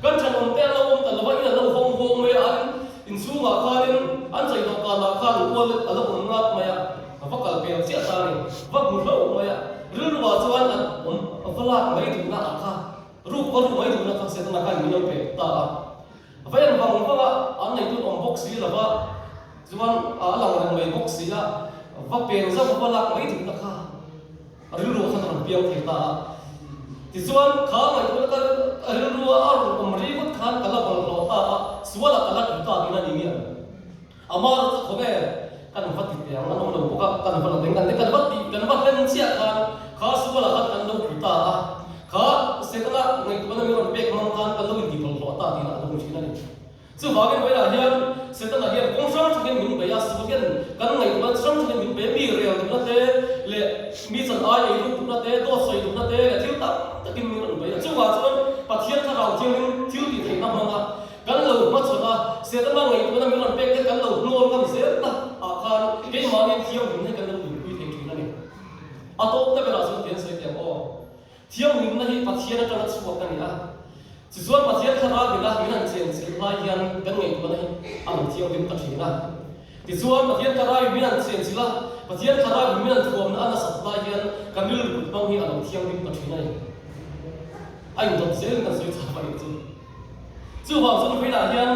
kan thenawmte an lo awm ta lova, in an lo hawng huang mai a, an inchhungah khanin an chei dawhkanah khan ual a lo awm ngat mai a, va kal pel chiah ta a ni, va hmu hlauh mai a, rilruah chuan an awm va lak mai duhna ah kha Ruk va ruk mai duhna kha Setana khan min lo pe ta a. Va en vang vang a, an neitun awm bawk si lova, chuan a lang reng mai bawk si a, va pen zauh va lak mai duhna kha rilru khan a rawn piang thei ta a. Tichuan kha ngaihtuahna ka rilrua a rawn awm ri ngawt khan ka la bawlhhlawh ta a, sualah ka la tlu ta tihna ni miah lo. Amah chu khawvel kan va ti teh ang, an awm lo bawk a, kan va la deng kan kan va ti kan va hlen chiah khan kha sualah khan kan lo tlu ta a, kha Setana ngaihtuahna min rawn pek hmang khan kan lo inti bawlhhlawh ta tih lah a lo ni thin a ni. Chuvangin vawilah hian Setana hian kawng hrang hrangin min bei a, sual hian kan ngaihtuahna chi hrang hrangin min bei a, mi rel duhna te leh mi chan ai ei ruk duhna te, dawt sawi duhna te leh thil tam takin min rawn bei a. Chuvang chuan Pathian thlarau thiangin thil tih theihna hmanga Kan lo hmachhawn a, Setana ngaihtuahna min rawn pek te kan lo hnawl ngam zel ta ah khan keimahni thianghlimna hi kan. A tawpna berah chuan tian sawi teh ang aw. Thianghlimna hi Pathian atanga chhuak a ni a. Tichuan Pathian thlarau ila min han chen chilh lai hian kan ngaihtuahna hi a lo thianghlim ta thin a. Tichuan Pathian thlarau in min han chen chilh a, Pathian thlarau in min han thuamna a nasat lai hian kan rilru kut hmang hi a lo thianghlim ta thin a ni. A indawt zelin kan sawi chak a nih chu. Chuvang chuan vawiinah hian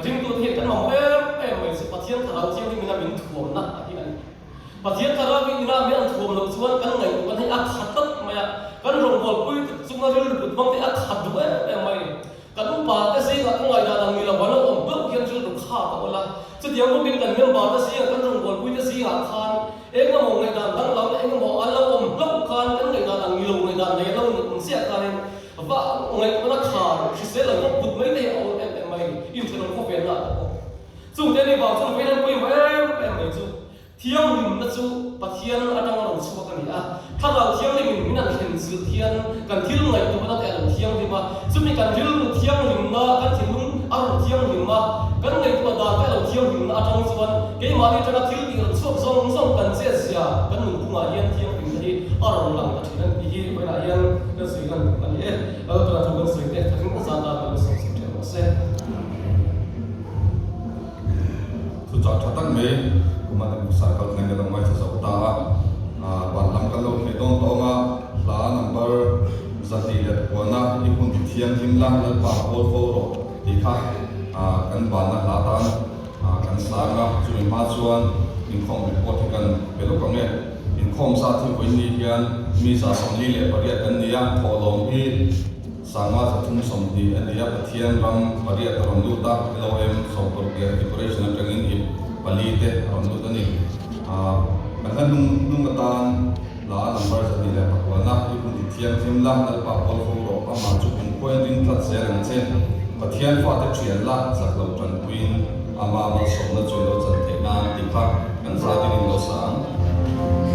ringtute hian kan mamawh em em mai chu Pathian thlarau thianghlim ina min thuamna a hi a ni. Pathian thlarau hi ina mi an thuam loh chuan kan ngaihtuahna hi a khat tlat mai a, kan rawngbawlpui te chunga rilru kut hmang te hi a khat duh em em mai. Kan upa te zingah ka ngaihdan ang ni lo an lo awm hlauh hian rilru khat a awlh a, chutiang bawkin kan member te zingah kan rawngbawlpui te zingah khan engemaw ngaihdan danglam engemaw an lo awm hlauh khan kan ngaihdan ang ni lo ngaihdan nei an lo ni awm chiah khanin va ngaihtuahna khar hrisel lo bawk put mai te hi a awm em em mai a ni. Inthenawm khawvelna ah pawh. Chungte ni vang chuan vawiin an pawimawh em em mai chu Thianghlimna chu Pathian atanga rawn chhuak a ni a. Thlarau Thianghlimin min an thlen zilh hian kan thil ngaihtuahna te a lo thianghlim a, chumi kan rilru thianghlimna, kan thinlung a rawn thianghlim a, kan ngaihtuah dan te a lo thianghlimna atang chuan keimahni atanga thil tih rawn chhuak zawng zawng kan chetzia kan nunphungah hian thianghlimna hi a rawn lang ta thin a ni tih hi vawiinah hian kan sawi lan duh a ni e. Lalpa thu kan sawi te thakin ka zat a, kan sawi chho thin rawh se. Thuchah tha tak mai kuma te Musa kal thleng ka lo ngaithla zo ta a, ban lam kan lo hleh dawn tawng a, hla number 209 i hun ti thianghlim la Lalpa pawl fo rawh tih kha kan banna hla tan kan sang a, chumi hma chuan inkhawm report hi kan pe lawk ang e. Inkhawm zat hi vawiin hian mi 48 kan ni a, thawhlawm hi Sangha 320 a ni a, Pathian ram pariat a rawn lut a, LOM 60 leh decoration atangin ip pali te a rawn lut a ni. Kan hla hnung hnung atan hla number 209 i hun ti thianghlim la, Lalpa pawl fo rawh, amah chu kumkhuain ring tlat zel ang che. Pathian fate thian la, chak lo tanpuiin ama malsawmna chu i lo chan theih nan tih kha kan za dingin lo sa ang.